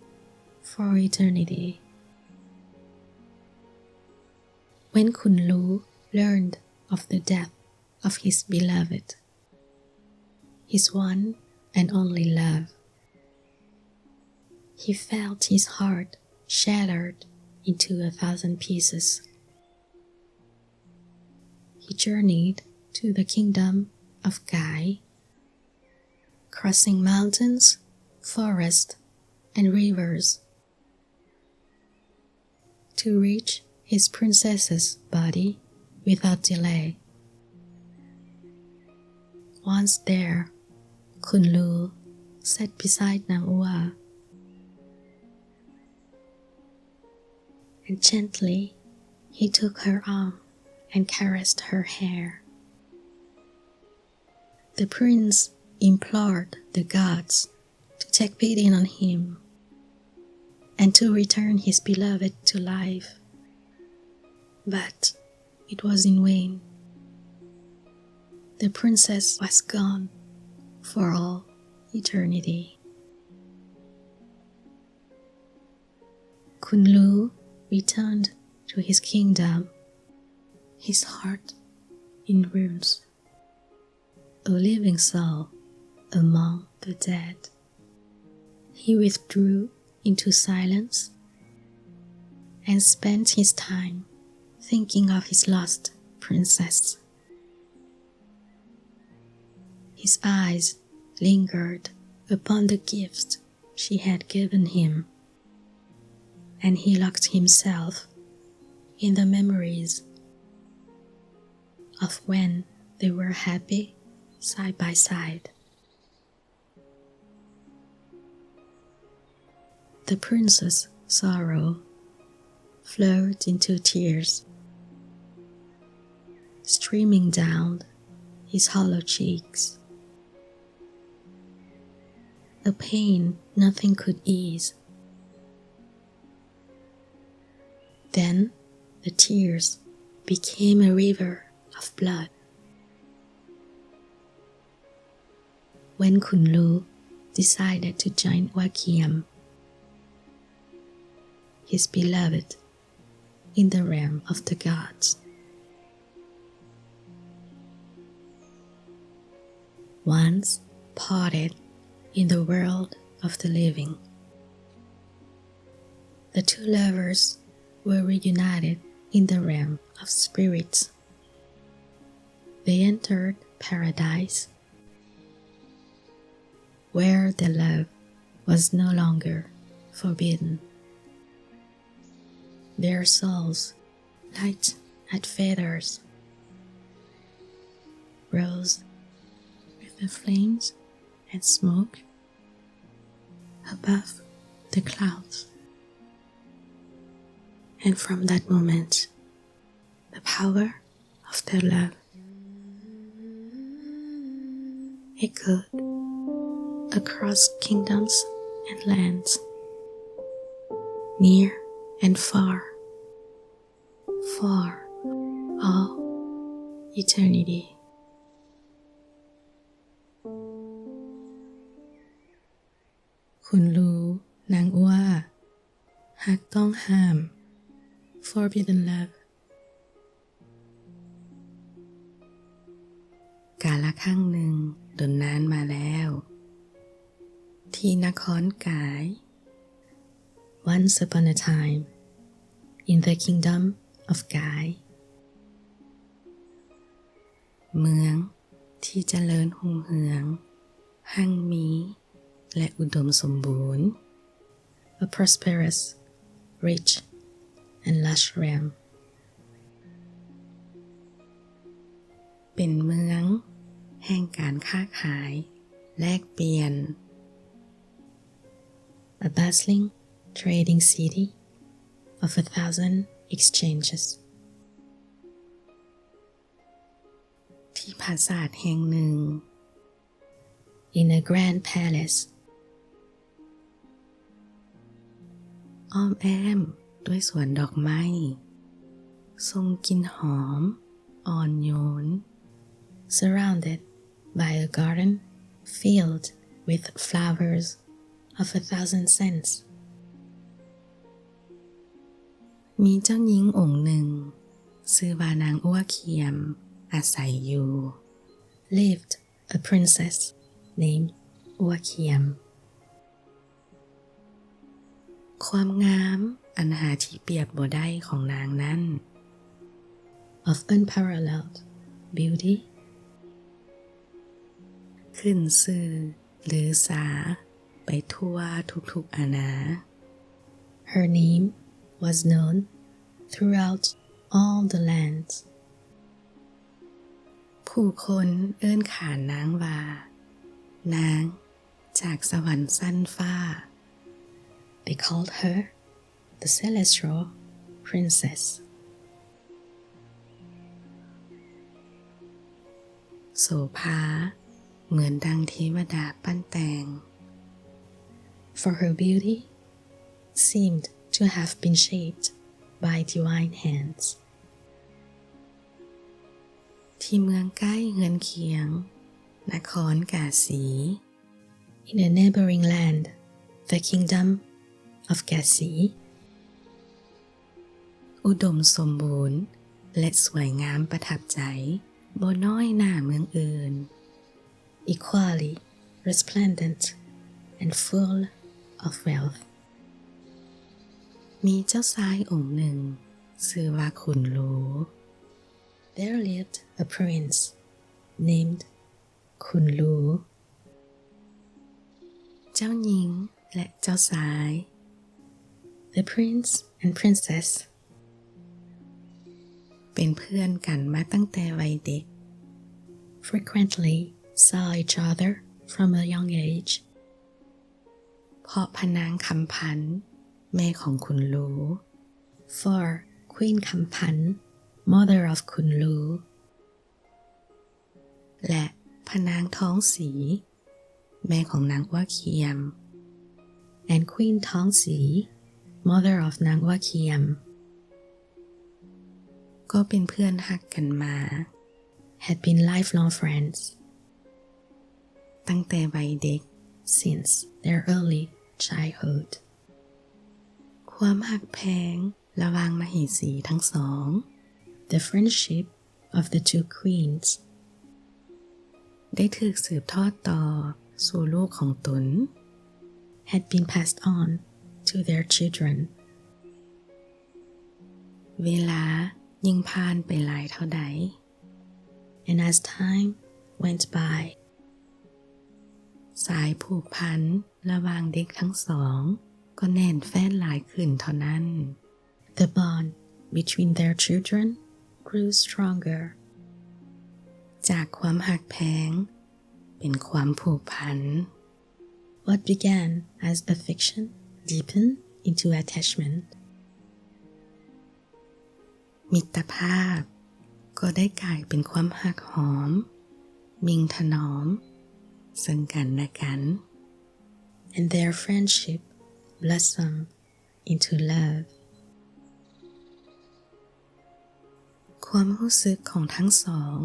for eternity. When Khun Lu learned of the death of his beloved, his one and only love, he felt his heart shattered into a thousand pieces. He journeyed to the kingdom of Gai, crossing mountains, forests, and rivers, to reach his princess's body without delay. Once there, Khun Lu sat beside Nang Ua, and gently he took her arm and caressed her hair. The prince implored the gods to take pity on him and to return his beloved to life. But it was in vain. The princess was gone for all eternity. Khun Lu returned to his kingdom, his heart in ruins, a living soul among the dead. He withdrew into silence and spent his time thinking of his lost princess. His eyes lingered upon the gifts she had given him, and he locked himself in the memories of when they were happy side by side. The prince's sorrow flowed into tears, streaming down his hollow cheeks. A pain nothing could ease. Then the tears became a river of blood. When Khun Lu decided to join Ua Khiam, his beloved, in the realm of the gods, once parted in the world of the living, the two lovers were reunited in the realm of spirits. They entered paradise, where their love was no longer forbidden. Their souls, light as feathers, rose with the flames and smoke above the clouds. And from that moment, the power of their love echoed across kingdoms and lands, near and far, for all eternity. ຄຸນລູ ວ່າ ຮັກຕ້ອງຫ້າມ Forbidden Love. ກາລະຄັ້ງໜຶ່ງ ດົນນານມາແລ້ວ ທີ່ນະຄອນກາຍ Once upon a time, in the kingdom of Guy, ເມືອງທີ່ຈະເລີນຮຸ່ງເຮືອງ, ຮັ່ງມີ ແລະ ອຸດົມສົມບູນ. A prosperous, rich, and lush realm. ເປັນເມືອງແຫ່ງການຄ້າຂາຍແລກປ່ຽນ. A bustling trading city of a thousand exchanges. ທີ່ປາສາດແຫ່ງໜຶ່ງ In a grand palace. ອ້ອມແອ້ມດ້ວຍສວນດອກໄມ້ ສົ່ງກິ່ນຫອມອ່ອນໂຍນ. Surrounded by a garden filled with flowers of a thousand scents. ມີເຈົ້າຍິງອົງໜຶ່ງ ຊື່ວ່ານາງອົວຄຽມ ອາໄສຢູ່. Lived a princess named ອົວຄຽມ. ຄວາມງາມອັນຫາທີ່ປຽບບໍ່ໄດ້ຂອງນາງນັ້ນ Of unparalleled beauty. ຂຶ້ນຊື່ລືຊາໄປທົ່ວທຸກໆອານາ. Her name was known throughout all the lands. ຜູ້ຄົນເອີ້ນຂານນາງວ່າ ນາງຈາກສະຫວັນຊັ້ນຟ້າ. They called her the celestial princess. ໂສພາເໝືອນດັ່ງເທວະດາປັ້ນແຕ່ງ. For her beauty seemed to have been shaped by divine hands. ທີ່ເມືອງໃກ້ເຮືອນຄຽງ ນະຄອນກາສີ. In a neighboring land, the kingdom of Kasi. ອຸດົມສົມບູນ ແລະ ສວຍງາມປະທັບໃຈ ບໍ່ນ້ອຍໜ້າເມືອງອື່ນ. Equally resplendent and full of wealth. ມີເຈົ້າຊາຍອົງໜຶ່ງ ຊື່ວ່າຂຸນລູ. There lived a prince named ຂຸນລູ. ເຈົ້າຍິງ ແລະ ເຈົ້າຊາຍ. The prince and princess. ເປັນເພື່ອນກັນມາຕັ້ງແຕ່ໄວເດັກ. Frequently saw each other from a young age. ເພາະພະນາງຄຳພັນ ແມ່ຂອງຂຸນລູ. For Queen Kampan, mother of ຂຸນລູ ແລະ ພະນາງທອງສີ ແມ່ຂອງນາງອົວຄຽມ. And Queen Tongsi, mother of ນາງອົວຄຽມ ກໍເປັນເພື່ອນຮັກກັນມາ. Had been lifelong friends. ຕັ້ງແຕ່ໄວເດັກ. Since their early childhood. ຄວາມຮັກແພງລະຫວ່າງມະເຫສີທັງສອງ. The friendship of the two queens. ໄດ້ຖືກສືບທອດຕໍ່ສູ່ລູກຂອງຕົນ. Had been passed on to their children. ເວລາຍິ່ງຜ່ານໄປຫຼາຍເທົ່າໃດ. And as time went by. ສາຍຜູກພັນລະຫວ່າງເດັກທັງສອງ ກໍແໜ້ນແຟ້ນຫຼາຍຂຶ້ນເທົ່ານັ້ນ. The bond between their children grew stronger. ຈາກຄວາມຮັກແພງ ເປັນຄວາມຜູກພັນ. What began as affection deepened into attachment. ມິດຕະພາບກໍໄດ້ກາຍເປັນຄວາມຮັກຫອມ ມິ່ງຖະໜອມເຊິ່ງກັນແລະກັນ. And their friendship blossomed into love. ຄວາມຮູ້ສຶກຂອງທັງສອງ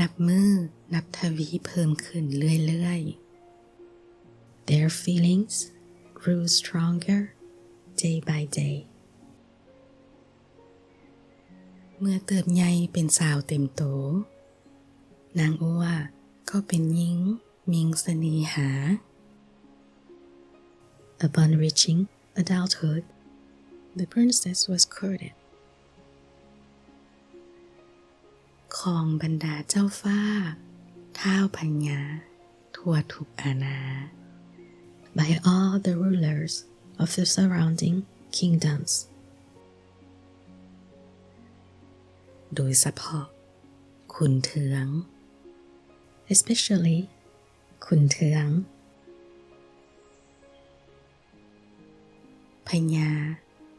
ນັບມື້ນັບທະວີເພີ່ມຂຶ້ນເລື້ອຍໆ. Their feelings grew stronger day by day. ເມື່ອເຕີບໃຫຍ່ເປັນສາວເຕັມໂຕ, ນາງອົວກໍເປັນຍິງມິ່ງສະເໜ່ຫາ. Upon reaching adulthood, the princess was courted. ຂອງບັນດາເຈົ້າຟ້າ, ທ້າວພະຍາ, ທົ່ວທຸກອານາ, by all the rulers of the surrounding kingdoms. ໂດຍສະເພາະຂຸນເທືອງ, especially ຂຸນເທືອງ ພະຍາ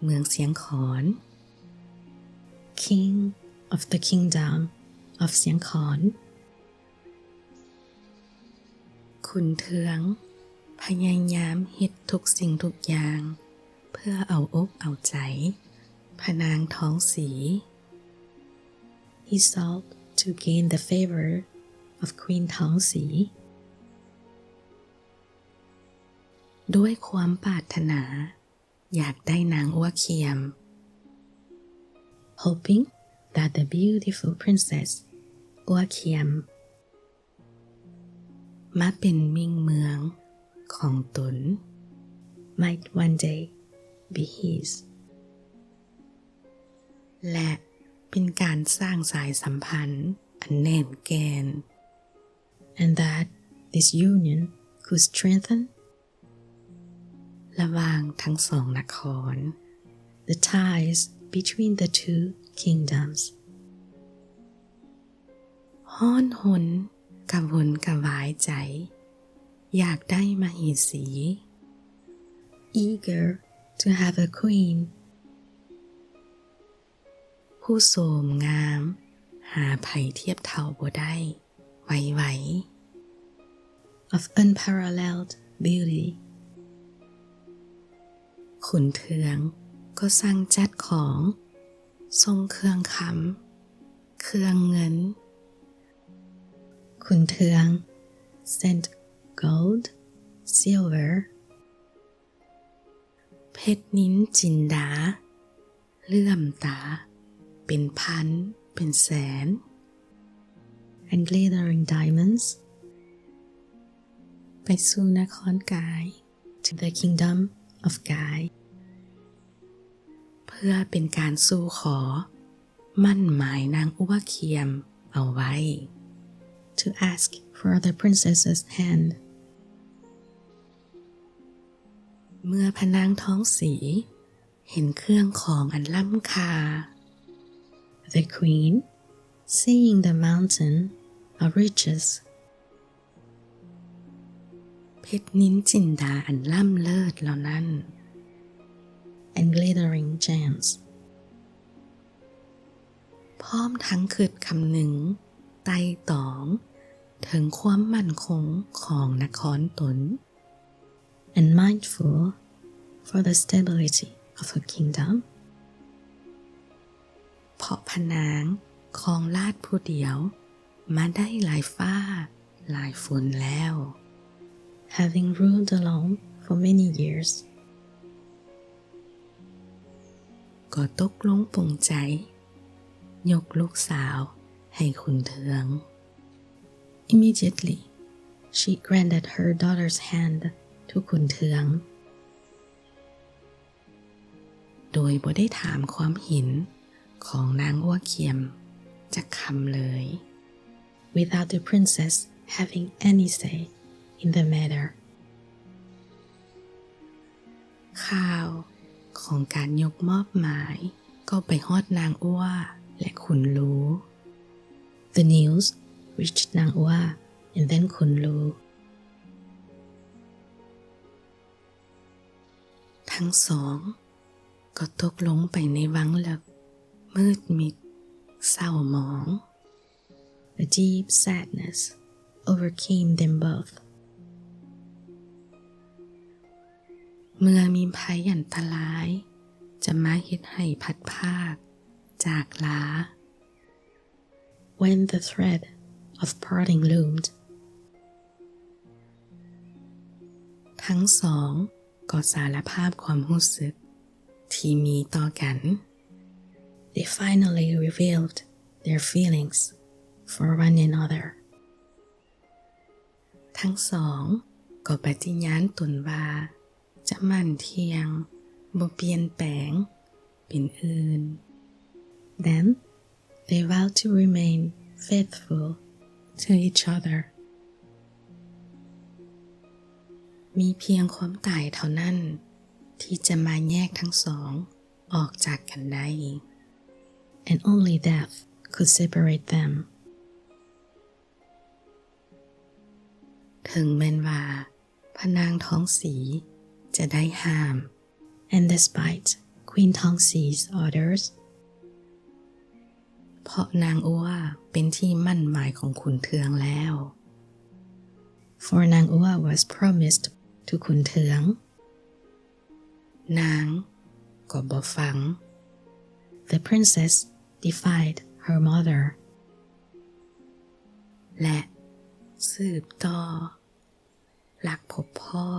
ເມືອງຊຽງຂອນ, King of the Kingdom of ຊຽງຂອນ. ຂຸນເທືອງພະຍາຍາມເຮັດທຸກສິ່ງທຸກຢ່າງເພື່ອເອົາອົກເອົາໃຈພະນາງທອງສີ. He sought to gain the favor of Queen Tongxi. ດ້ວຍຄວາມປາດຖະໜາຢາກໄດ້ນາງອົວຄຽມ, hoping that the beautiful princess ອົວຄຽມ ມາເປັນມິ່ງເມືອງຂອງຕົນ, might one day be his. ແລະ ເປັນການສ້າງສາຍສຳພັນອັນແໜ້ນແກ່ນ, and that this union could strengthen ລະຫວ່າງທັງສອງນະຄອນ, the ties between the two kingdoms. ຮ້ອນຮົນກະວົນກະວາຍໃຈ ຢາກໄດ້ມະເຫສີ, eager to have a queen, ຜູ້ໂສມງາມຫາໃຜທຽບເທົ່າບໍ່ໄດ້, ໄວໆ of unparalleled beauty. ຂຸນເທືອງກໍສັ່ງຈັດຂອງ, ສົ່ງເຄື່ອງຄຳ, ເຄື່ອງເງິນ. ຂຸນເທືອງ sent gold, silver, ເພັດນິນຈິນດາເຫຼື້ອມຕາເປັນພັນເປັນແສນ, and glittering diamonds, ໄປສູ່ນະຄອນກາຍ, to the kingdom of Gai, ເພື່ອເປັນການສູ່ຂໍໝັ້ນໝາຍນາງອົວຄຽມເອົາໄວ້, to ask for the princess's hand. ເມື່ອພະນາງທອງສີເຫັນເຄື່ອງຂອງອັນລ້ຳຄ່າ, the queen, seeing the mountain of riches, ເພັດນິນຈິນດາອັນລ້ຳເລີດເຫຼົ່ານັ້ນ, and glittering gems, ພ້ອມທັງຄິດຄຳນຶງໄຕ່ຕອງເຖິງຄວາມໝັ້ນຄົງຂອງນະຄອນຕົນ, and mindful for the stability of her kingdom. ເພາະພະນາງຄອງລາດຜູ້ດຽວມາໄດ້ຫຼາຍຟ້າຫຼາຍຝົນແລ້ວ, having ruled alone for many years, ກໍຕົກລົງປົງໃຈຍົກລູກສາວໃຫ້ຂຸນເທືອງ. Immediately, she granted her daughter's hand to ຂຸນເທືອງ ໂດຍບໍ່ໄດ້ຖາມຄວາມເຫັນຂອງນາງອົວຄຽມຈັກຄຳເລີຍ, without the princess having any say in the matter. ຂ່າວຂອງການຍົກມອບໝາຍກໍໄປຮອດນາງອົວ ແລະ ຂຸນລູ. The news reached ນາງອົວ and then ຂຸນລູ. ທັງສອງກໍຕົກລົງໄປໃນວັງເລິກ ມືດມິດ ເສົ້າໝອງ. A deep sadness overcame them both. ເມື່ອມີໄພອັນຕະລາຍຈະມາເຮັດໃຫ້ພັດພາກຈາກລາ, when the threat of parting loomed, ທັງສອງ ກໍສາລະພາບຄວາມຮູ້ສຶກທີ່ມີຕໍ່ກັນ. They finally revealed their feelings for one another. ທັງສອງກໍປະຕິຍານຕົນວ່າຈະໝັ່ນທ່ຽງ, ບໍ່ປ່ຽນແປງເປັນອື່ນ. Then they vowed to remain faithful to each other. ມີພຽງຄວາມຕາຍເທົ່ານັ້ນທີ່ຈະມາແຍກທັງສອງອອກຈາກກັນໄດ້. And only death could separate them. ເຖິງແມ່ນວ່າພະນາງທອງສີຈະໄດ້ຫ້າມ, and despite Queen Tongsi's orders, ເພາະນາງອົວເປັນທີ່ໝັ້ນໝາຍຂອງຂຸນເທືອງແລ້ວ. For Nang Ua was promised to ຂຸນເທືອງ. ນາງກໍບໍ່ຟັງ. The princess defied her mother. ແລະສືບຕໍ່ລັກພົບພໍ້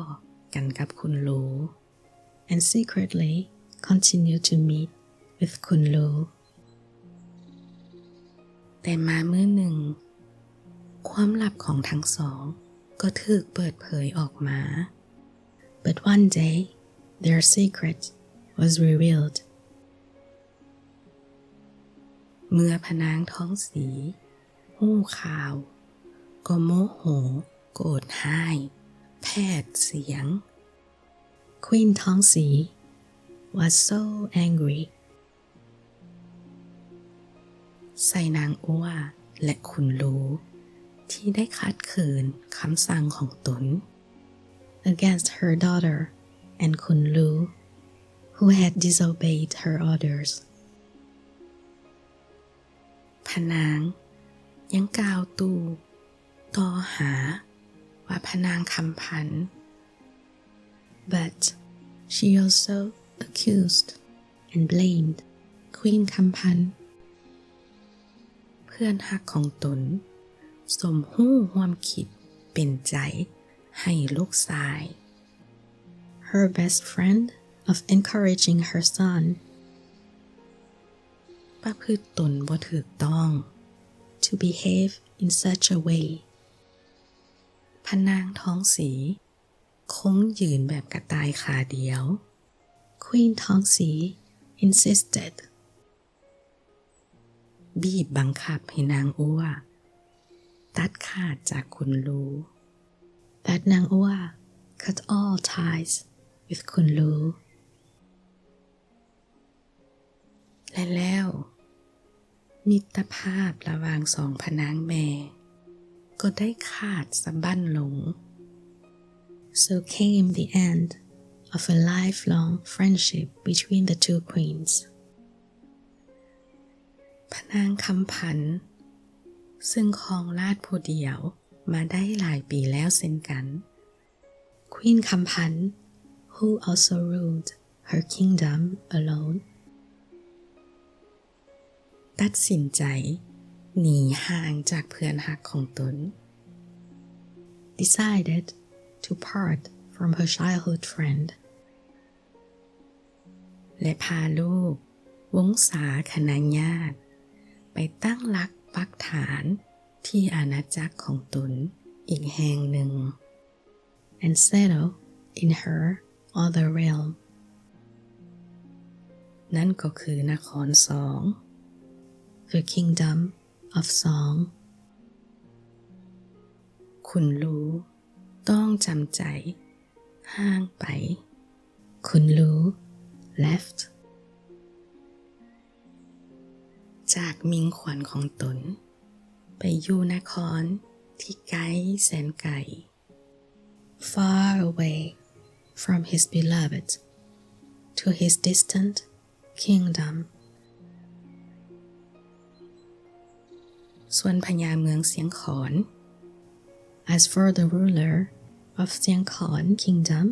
ກັນກັບຂຸນລູ. And secretly continued to meet with ຂຸນລູ. ແຕ່ມາມື້ໜຶ່ງ, ຄວາມລັບຂອງທັງສອງກໍຖືກເປີດເຜີຍອອກມາ. But one day, their secret was revealed. ເມື່ອພະນາງທອງສີຮູ້ຂ່າວ, ກໍໂມໂຫໂກດຮ້າຍແຜດສຽງ. Queen Tongsi was so angry. ໃສ່ນາງອົວ ແລະ ຂຸນລູ ທີ່ໄດ້ຂັດຂືນຄຳສັ່ງຂອງຕົນ. Against her daughter and ຂຸນລູ who had disobeyed her orders. ພະນາງຍັງກ່າວຕູ້ ຕໍ່ຫາວ່າພະນາງຄຳພັນ. But she also accused and blamed Queen Khamphant. ເພື່ອນຮັກຂອງຕົນສົມຮູ້ຮ່ວມຄິດເປັນໃຈໃຫ້ລູກຊາຍ. Her best friend of encouraging her son. ປະພຶດຕົນບໍ່ຖືກຕ້ອງ. To behave in such a way. ພະນາງທອງສີຄົງຢືນແບບກະຕ່າຍຂາດຽວ. Queen Tongsi insisted. ບີບບັງຄັບໃຫ້ນາງອົວຕັດຂາດຈາກຂຸນລູ. That Nang Ua cut all ties with ຂຸນລູ. ແລະແລ້ວ ມິດຕະພາບລະຫວ່າງສອງພະນາງແມ່ກໍໄດ້ຂາດສະບັ້ນລົງ. So came the end of a lifelong friendship between the two queens. ພະນາງຄຳພັນ ຊຶ່ງຄອງລາດຜູ້ດຽວມາໄດ້ຫຼາຍປີແລ້ວເຊັ່ນກັນ. Queen Khamphant, who also ruled her kingdom alone, ຕັດສິນໃຈໜີຫ່າງຈາກເພື່ອນຮັກຂອງຕົນ. Decided to part from her childhood friend. ແລະ ພາລູກວົງສາຄະນະຍາດໄປຕັ້ງຫຼັກປັກຖານທີ່ອານາຈັກຂອງຕົນອີກແຫ່ງໜຶ່ງ. And settle in her other realm. ນັ້ນກໍຄືນະຄອນຊອງ. The Kingdom of Song. ຂຸນລູຕ້ອງຈຳໃຈ ຫ່າງໄປ. ຂຸນລູ left. ຈາກມິ່ງຂວັນຂອງຕົນ ໄປຢູ່ນະຄອນທີ່ໄກແສນໄກ. Far away from his beloved to his distant kingdom. ສ່ວນພະຍາເມືອງຊຽງຂອນ. As for the ruler of Siangkhon Kingdom,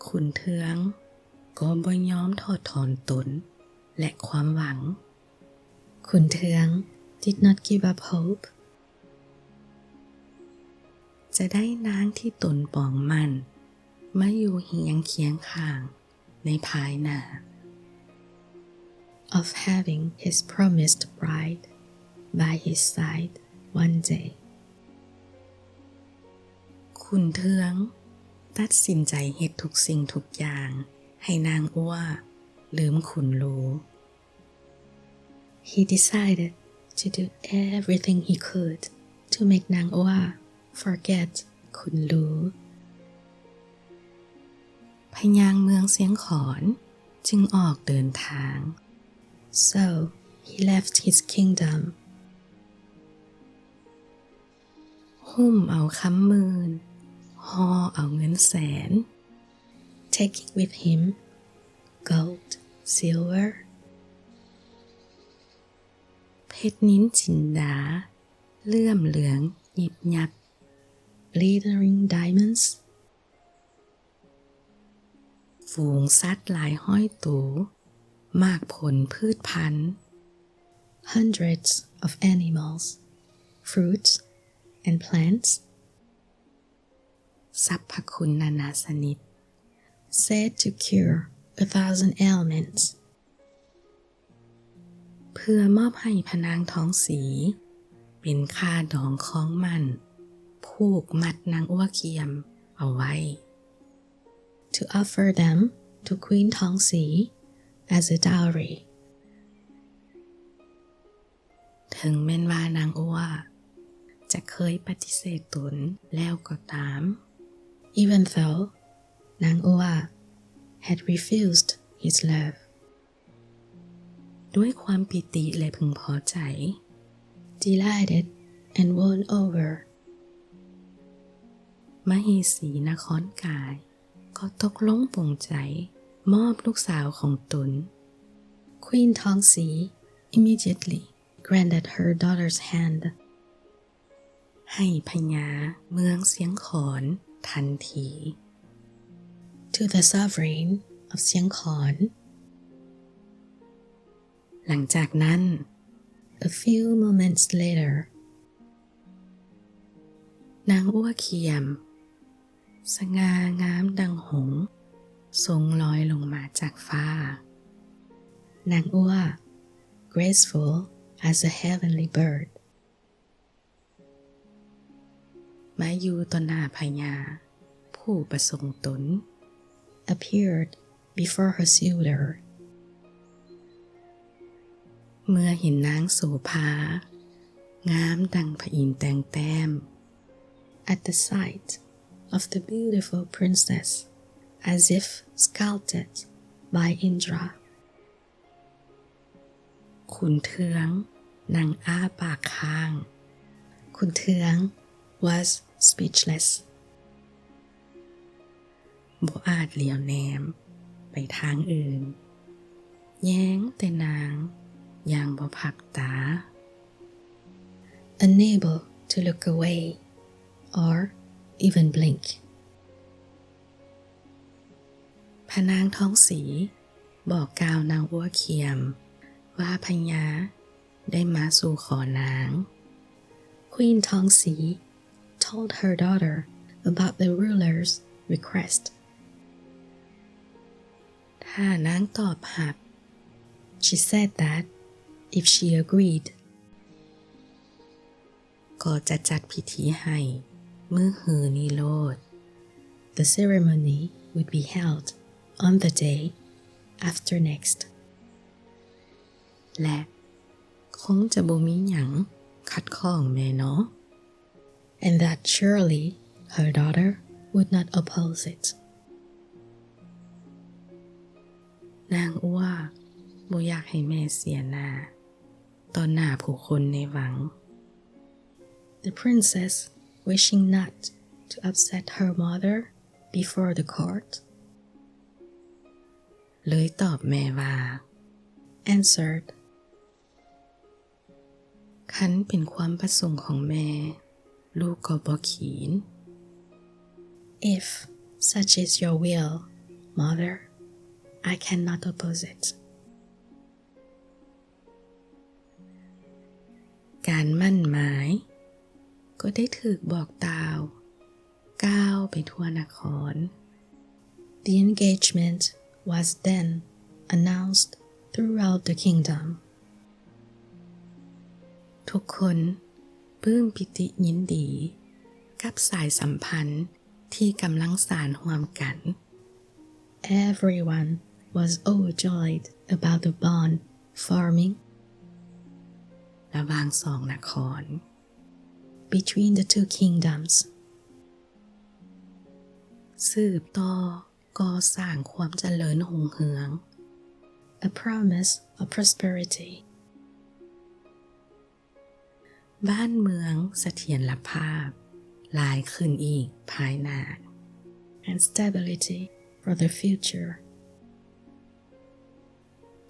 ຂຸນເທືອງກໍບໍ່ຍອມຖອດຖອນຕົນ ແລະ ຄວາມຫວັງ. ຂຸນເທືອງ did not give up hope. ຈະໄດ້ນາງທີ່ຕົນປອງໝັ້ນມາຢູ່ຮຽງຄຽງຂ້າງໃນພາຍໜ້າ. Of having his promised bride by his side one day. ຂຸນເທືອງຕັດສິນໃຈເຮັດທຸກສິ່ງທຸກຢ່າງໃຫ້ນາງອົວລືມຂຸນລູ. He decided to do everything he could to make ນາງອົວ forget ຂຸນລູ. ພະຍາງເມືອງຊຽງຂອນຈຶ່ງອອກເດີນທາງ. So he left his kingdom. ຫຸ້ມເອົາຄຳໝື່ນ, ຫໍ່ເອົາເງິນແສນ. Taking with him gold, silver. ເພັດນິນຈິນດາເຫຼື້ອມເຫຼືອງຫຍິບຫຍັບ. Glittering diamonds. ຝູງສັດຫຼາຍຮ້ອຍໂຕ, ໝາກຜົນພືດພັນ. Hundreds of animals, fruits and plants. ສັບພະຄຸນນານາຊະນິດ. Said to cure a thousand ailments. ເພື່ອມອບໃຫ້ພະນາງທອງສີເປັນຄ່າດອງຄອງໝັ້ນ ຜູກມັດນາງອົວຄຽມເອົາໄວ້. To offer them to Queen Tongsi as a dowry. ເຖິງແມ່ນວ່ານາງອົວຈະເຄີຍປະຕິເສດຕົນແລ້ວກໍຕາມ. Even though ນາງອົວ had refused his love. ດ້ວຍຄວາມປີຕິ ແລະ ເພິ່ງພໍໃຈ. Delighted and won over. ມະເຫສີນະຄອນກາຍກໍຕົກລົງປົງໃຈມອບລູກສາວຂອງຕົນ. Queen Tongsi immediately granted her daughter's hand. ໃຫ້ພະຍາເມືອງຊຽງຂອນທັນທີ. To the sovereign of Siangkhon. ຫຼັງຈາກນັ້ນ A few moments later. ນາງອົວຄຽມ ສະຫງ່າງາມດັ່ງຫົງ ຊົງລອຍລົງມາຈາກຟ້າ. ນາງອົວ graceful as a heavenly bird. ມາຢູ່ຕໍ່ໜ້າພະຍາຜູ້ປະສົງຕົນ. Appeared before her suitor. ເມື່ອເຫັນນາງໂສພາ ງາມດັ່ງພະອິນແຕ່ງແຕ້ມ. At the sight of the beautiful princess, as if sculpted by Indra. ຂຸນເທືອງນັ່ງອ້າປາກຄ້າງ. ຂຸນເທືອງ was speechless. ບໍ່ອາດຫຼຽວແນມໄປທາງອື່ນ, ແຍງແຕ່ນາງຢ່າງບໍ່ພັບຕາ. Unable to look away or even blink. ພະນາງທອງສີບອກກ່າວນາງອົວຄຽມວ່າພະຍາໄດ້ມາສູ່ຂໍນາງ. Queen Tongsi told her daughter about the ruler's request. ຖ້ານາງຕອບຮັບ, she said that if she agreed, ກໍຈະຈັດພິທີໃຫ້ມື້ຮືນີ້ໂລດ. The ceremony would be held on the day after next. ແລະ ຄົງຈະບໍ່ມີຫຍັງຂັດຂ້ອງແມ່ເນາະ. And that surely her daughter would not oppose it. ນາງອົວບໍ່ຢາກໃຫ້ແມ່ເສຍໜ້າຕໍ່ໜ້າຜູ້ຄົນໃນວັງ. The princess, wishing not to upset her mother before the court, ເລີຍຕອບແມ່ວ່າ, answered, ຄັນເປັນຄວາມປະສົງຂອງແມ່, ລູກກໍບໍ່ຂີນ. If such is your will, mother, I cannot oppose it. ການໝັ້ນໝາຍກໍໄດ້ຖືກບອກກ່າວ ກ້າວໄປທົ່ວນະຄອນ. The engagement was then announced throughout the kingdom. ທຸກຄົນປຶ້ມປີຕິຍິນດີກັບສາຍສຳພັນທີ່ກຳລັງສານຮ່ວມກັນ. Everyone was overjoyed about the bond forming ລະຫວ່າງສອງນະຄອນ. Between the two kingdoms. ສືບຕໍ່ກໍ່ສ້າງຄວາມຈະເລີນຮຸ່ງເຮືອງ. A promise of prosperity. ບ້ານເມືອງສະຖຽນລະພາບຫຼາຍຂຶ້ນອີກພາຍໜ້າ. And stability for the future.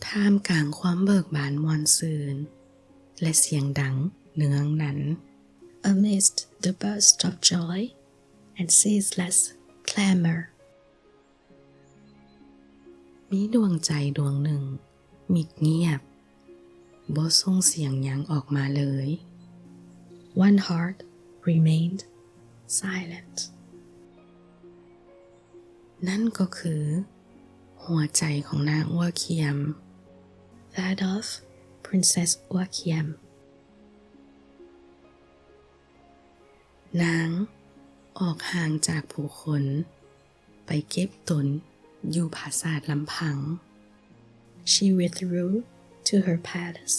ທ່າມກາງຄວາມເບີກບານມ່ວນຊື່ນ ແລະ ສຽງດັງເນືອງນັນ. Amidst the burst of joy and ceaseless clamor. ມີດວງໃຈດວງໜຶ່ງມິດງຽບ, ບໍ່ສົ່ງສຽງຫຍັງອອກມາເລີຍ. One heart remained silent. ນັ້ນກໍຄືຫົວໃຈຂອງນາງອົວຄຽມ. That of Princess Oa Khiam. ນາງອອກຫ່າງຈາກຜູ້ຄົນ ໄປເກັບຕົນຢູ່ຜາສາດລຳພັງ. She withdrew to her palace.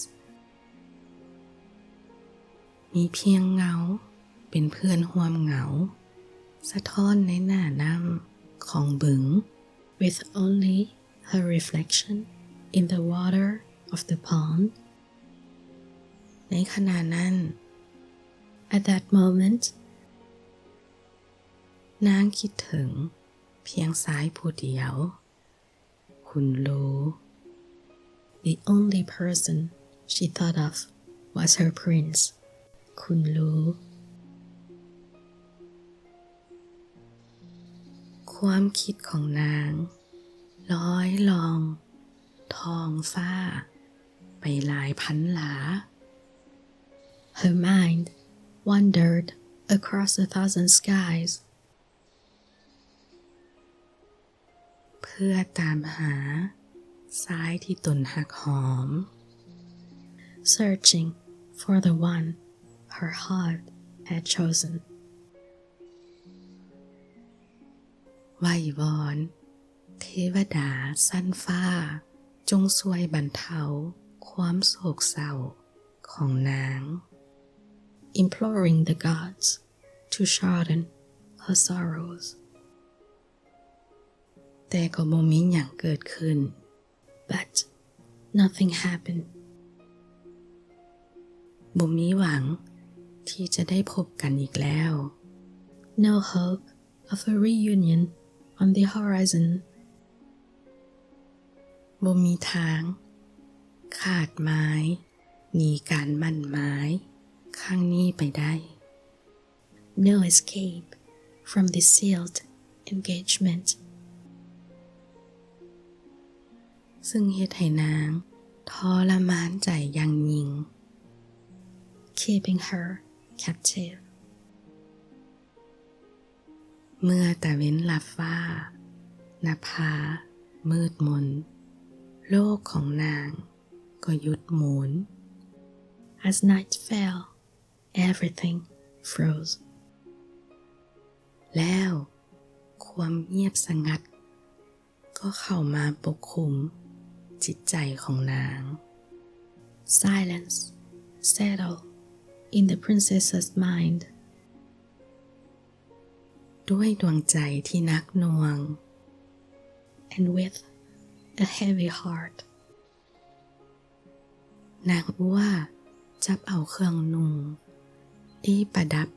ມີພຽງເງົາເປັນເພື່ອນຮ່ວມເຫງົາ ສະທ້ອນໃນໜ້ານ້ຳຂອງບຶງ. With only her reflection in the water of the pond. ໃນຂະນະນັ້ນ, at that moment, ນາງຄິດເຖິງພຽງຊາຍຜູ້ດຽວ, ຄຸນລູ. The only person she thought of was her prince, ຄຸນລູ. ຄວາມຄິດຂອງນາງລອຍລ່ອງທ້ອງຟ້າໄປຫຼາຍພັນລາ. Her mind wandered across a thousand skies. ເພື່ອຕາມຫາຊາຍທີ່ຕົນຮັກຫອມ. Searching for the one her heart had chosen. ໄຫວ້ວອນເທວະດາຊັ້ນຟ້າ ຈົ່ງຊ່ວຍບັນເທົາຄວາມໂສກເສົ້າຂອງນາງ. Imploring the gods to shorten her sorrows. ແຕ່ກໍບໍ່ມີຫຍັງເກີດຂຶ້ນ. But nothing happened. ບໍ່ມີຫວັງທີ່ຈະໄດ້ພົບກັນອີກແລ້ວ. No hope of a reunion on the horizon. ບໍ່ມີທາງຂາດໝາຍໜີການໝັ້ນໝາຍຄັ້ງນີ້ໄປໄດ້. No escape from this sealed engagement. ຊຶ່ງເຮັດໃຫ້ນາງທໍລະມານໃຈຢ່າງຍິ່ງ. Keeping her captive. ເມື່ອຕາເວັນລັບຟ້າ ນະພາມືດມົນ, ໂລກຂອງນາງກໍຢຸດໝູນ. As night fell, everything froze. ແລ້ວຄວາມງຽບສະຫງັດກໍເຂົ້າມາປົກຄຸມຈິດໃຈຂອງນາງ. Silence settled in the princess's mind. ດ້ວຍດວງໃຈທີ່ໜັກໜ່ວງ. And with a heavy heart. ນາງອົວຈັບເອົາເຄື່ອງນຸ່ງທີ່ປະດັບ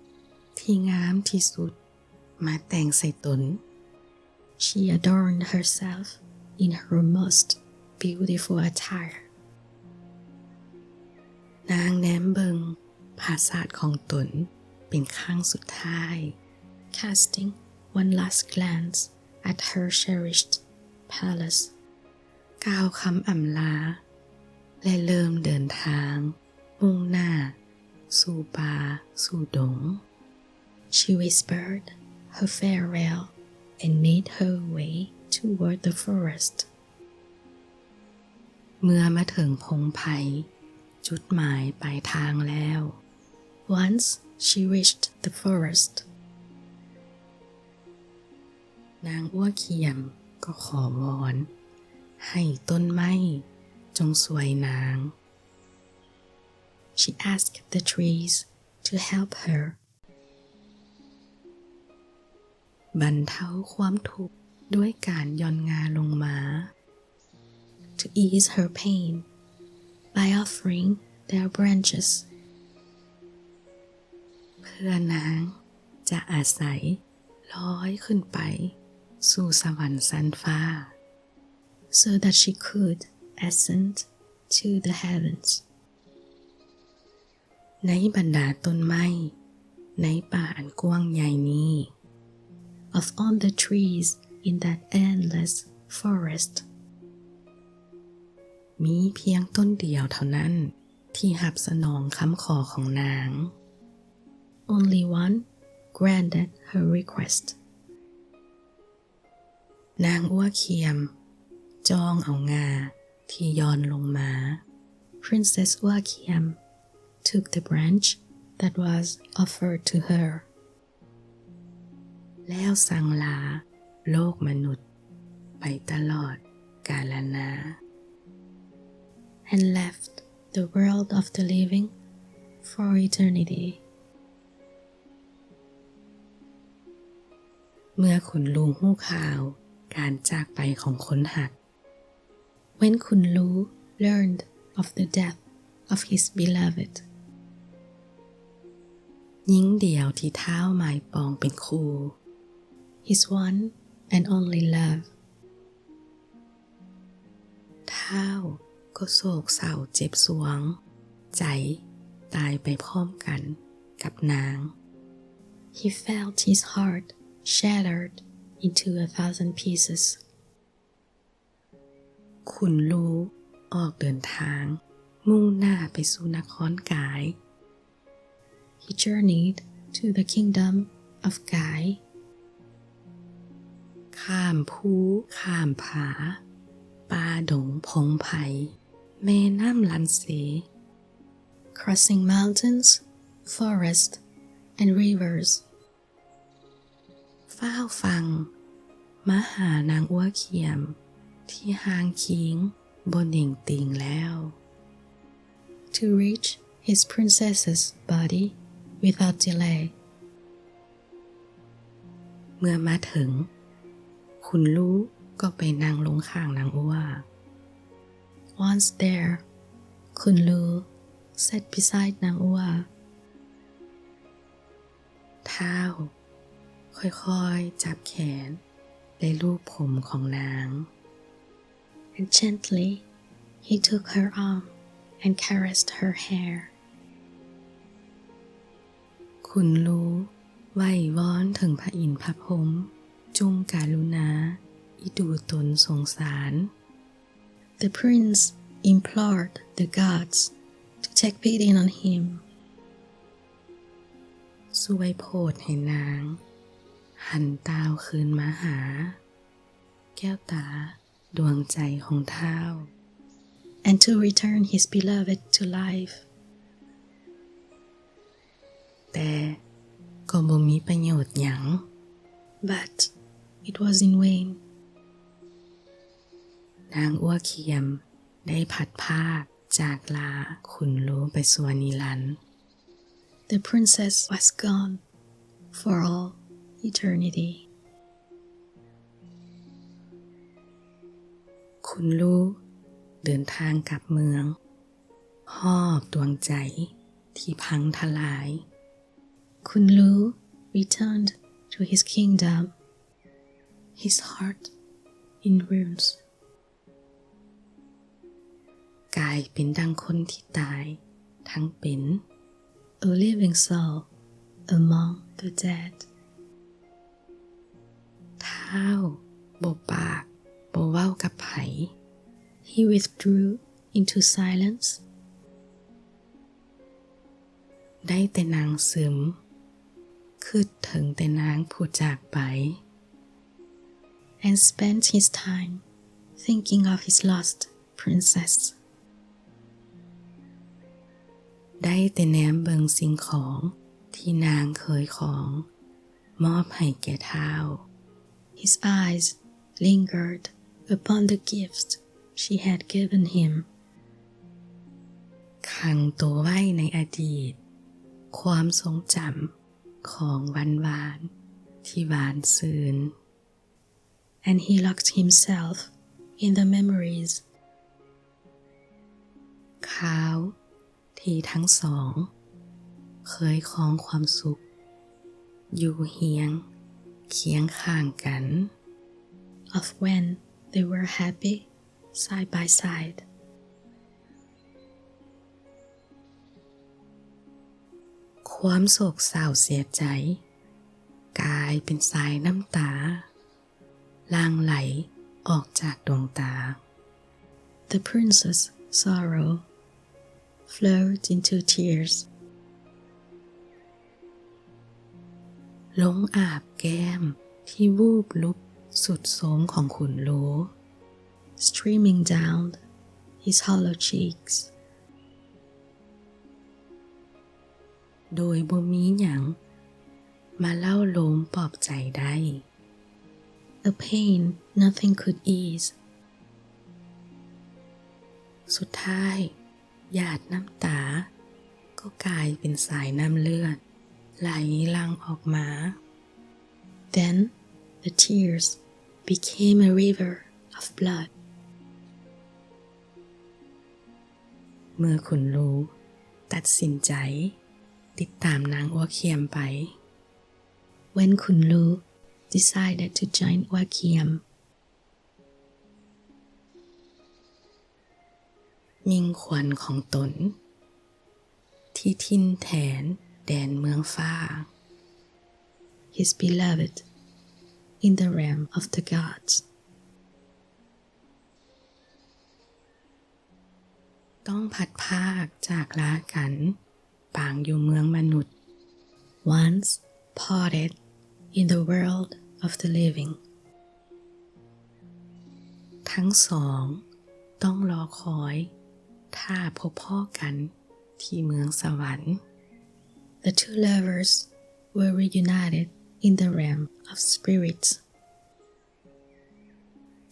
ທີ່ງາມທີ່ສຸດມາແຕ່ງໃສ່ຕົນ. She adorned herself in her most beautiful attire. ນາງແນມເບິ່ງຜາສາດຂອງຕົນເປັນຄັ້ງສຸດທ້າຍ. Casting one last glance at her cherished palace. ກ່າວຄຳອຳລາ ແລະ ເລີ່ມເດີນທາງມຸ່ງໜ້າສູ່ປ່າສູ່ດົງ. She whispered her farewell and made her way toward the forest. ເມື່ອມາເຖິງພົງໄພ, ຈຸດໝາຍປາຍທາງແລ້ວ. Once she reached the forest, ນາງອົວຂຽມກໍຂໍວອນໃຫ້ຕົ້ນໄມ້ຈົ່ງຊ່ວຍນາງ. She asked the trees to help her. ບັນເທົາຄວາມທຸກດ້ວຍການຢ່ອນງ່າລົງມາ. To ease her pain by offering their branches. ເພື່ອນາງຈະອາໄສລອຍຂຶ້ນໄປສູ່ສະຫວັນຊັ້ນຟ້າ. So that she could ascend to the heavens. ໃນບັນດາຕົ້ນໄມ້ໃນປ່າອັນກວ້າງໃຫຍ່ນີ້. Of all the trees in that endless forest. ມີພຽງຕົ້ນດຽວເທົ່ານັ້ນທີ່ຮັບສະໜອງຄຳຂໍຂອງນາງ. Only one granted her request. ນາງອົວຂຽມຈ້ອງເອົາງ່າທີ່ຢ່ອນລົງມາ. Princess Ua Khiam took the branch that was offered to her. ແລ້ວສັ່ງລາໂລກມະນຸດໄປຕະຫຼອດກາລະນານ. And left the world of the living for eternity. ເມື່ອຂຸນລູຮູ້ຂ່າວການຈາກໄປຂອງຄົນຮັກ. When Khun Lu learned of the death of his beloved. ຍິງດຽວທີ່ທ້າວໝາຍປອງເປັນຄູ່. His one and only love. ທ້າວກໍໂສກເສົ້າເຈັບສວງ, ໃຈຕາຍໄປພ້ອມກັນກັບນາງ. He felt his heart shattered into a thousand pieces. ຂຸນລູອອກເດີນທາງມຸ່ງໜ້າໄປສູ່ນະຄອນກາຍ. He journeyed to the kingdom of Kai. ຂ້າມພູຂ້າມຜາ, ປ່າດົງພົງໄພ, ແມ່ນ້ຳລັນເຊ. Crossing mountains, forests and rivers. ຟ້າວຝັ່ງມາຫານາງອົວຂຽມທີ່ຮ່າງຄີງບໍ່ເໜັງຕີງແລ້ວ. To reach his princess's body without delay. ເມື່ອມາເຖິງ, ຂຸນລູກໍໄປນັ່ງລົງຂ້າງນາງອົວ. Once there, Khun Lu sat beside Nang Ua. ທ້າວຄ່ອຍໆຈັບແຂນ ແລະ ລູບຜົມຂອງນາງ. And gently he took her arm and caressed her hair. ຂຸນລູໄຫວ້ວອນເຖິງພະອິນພະພົມ ຈົ່ງກະລຸນາອິດູຕົນສົງສານ. The prince implored the gods to take pity on him. ຊ່ວຍໂຜດໃຫ້ນາງຫັນຕ່າວຄືນມາຫາແກ້ວຕາດວງໃຈຂອງທ້າວ. And to return his beloved to life. ແຕ່ກໍບໍ່ມີປະໂຫຍດຫຍັງ. But it was in vain. ນາງອົວຂຽມໄດ້ພັດພາກຈາກລາຂຸນລູໄປຊົ່ວນິລັນ. The princess was gone for all eternity. ຂຸນລູເດີນທາງກັບເມືອງ ຮອບດວງໃຈທີ່ພັງທະລາຍ. Khun Lu returned to his kingdom, his heart in ruins. ກາຍເປັນດັ່ງຄົນທີ່ຕາຍທັງເປັນ. A living soul among the dead. ທ້າວບໍ່ປາກບໍ່ເວົ້າກັບໃຜ. He withdrew into silence. ໄດ້ແຕ່ນັ່ງຊຶມ ຄ ຄິດເຖິງແຕ່ນາງຜູ້ຈາກໄປ and spent his time thinking of his lost princess. ໄດ້ແຕ່ແນມເບິ່ງສິ່ງຂອງທີ່ນາງເຄີຍຄອງມອບໃຫ້ແກ່ທ້າວ. His eyes lingered upon the gifts she had given him. ຂັງໂຕໄວ້ໃນອະດີດ, ຄວາມຊົງຈຳຂອງວັນວານທີ່ຫວານຊື່ນ. And he locked himself in the memories. ຄາວທີ່ທັງສອງເຄີຍຄອງຄວາມສຸກ ຢູ່ຮຽງຄຽງຂ້າງກັນ of when they were happy side by side. ຄວາມໂສກເສົ້າເສຍໃຈ ກາຍເປັນສາຍນ້ຳຕາ ຫຼັ່ງໄຫຼອອກຈາກດວງຕາ. The princess' sorrow flowed into tears. ລົງອາບແກ້ມທີ່ວູບລຸບສຸດໂຊມຂອງຂຸນລູ streaming down his hollow cheeks. ໂດຍບໍ່ມີຫຍັງມາເລົ່າໂລມປອບໃຈໄດ້. A pain nothing could ease. ສຸດທ້າຍ ຫຍາດນ້ຳຕາກໍກາຍເປັນສາຍນ້ຳເລືອດໄຫຼຫຼັ່ງອອກມາ. Then the tears became a river of blood. ເມື່ອຂຸນລູຕັດສິນໃຈຕິດຕາມນາງອົວຂຽມໄປ. When Khun Lu decided to join Oa Khiem. ມິ່ງຂວັນຂອງຕົນ ທີ່ຖິ່ນແທນແດນເມືອງຟ້າ. His beloved in the realm of the gods. ຕ້ອງພັດພາກຈາກລາກັນ ປາງຢູ່ເມືອງມະນຸດ. Once parted in the world of the living. ທັງສອງຕ້ອງລໍຄອຍຖ້າພົບພໍ້ກັນທີ່ເມືອງສະຫວັນ. The two lovers were reunited in the realm of spirits.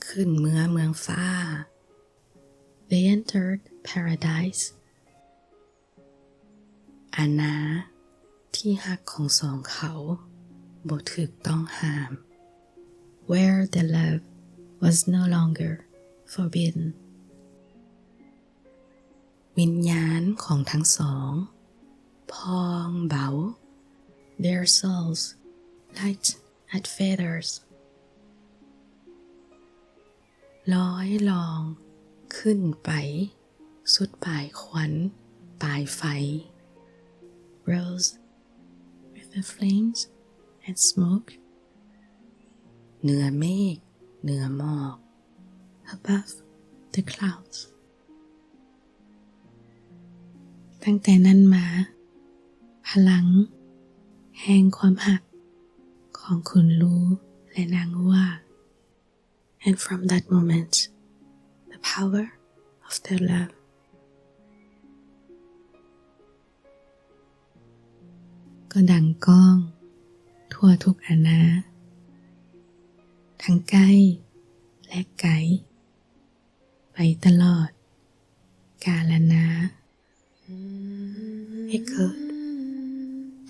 ຂຶ້ນເມືອເມືອງຟ້າ. They entered paradise. ອານາທີ່ຮັກຂອງສອງເຂົາບໍ່ຖືກຕ້ອງຫ້າມ. Where their love was no longer forbidden. ວິນຍານຂອງທັງສອງພອງເບົາ. Their souls light as feathers. ລອຍລ່ອງຂຶ້ນໄປສຸດປາຍຄວັນປາຍໄຟ. Rose with the flames and smoke. ເໜືອເມກເໜືອໝອກ. Above the clouds. ຕັ້ງແຕ່ນັ້ນມາ ພະລັງແຫ່ງຄວາມຮັກຂອງຂຸນລູ ແລະ ນາງງົວ. And from that moment, the power of their love. ກໍດັງກ້ອງທົ່ວທຸກອານາ ທັງໃກ້ ແລະ ໄກ ໄປຕະຫຼອດກາລະນາ. Echoed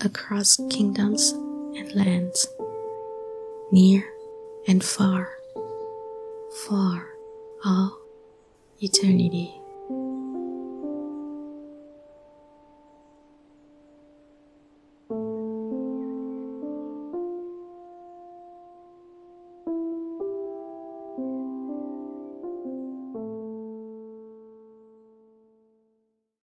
across kingdoms and lands, near and far, for all eternity.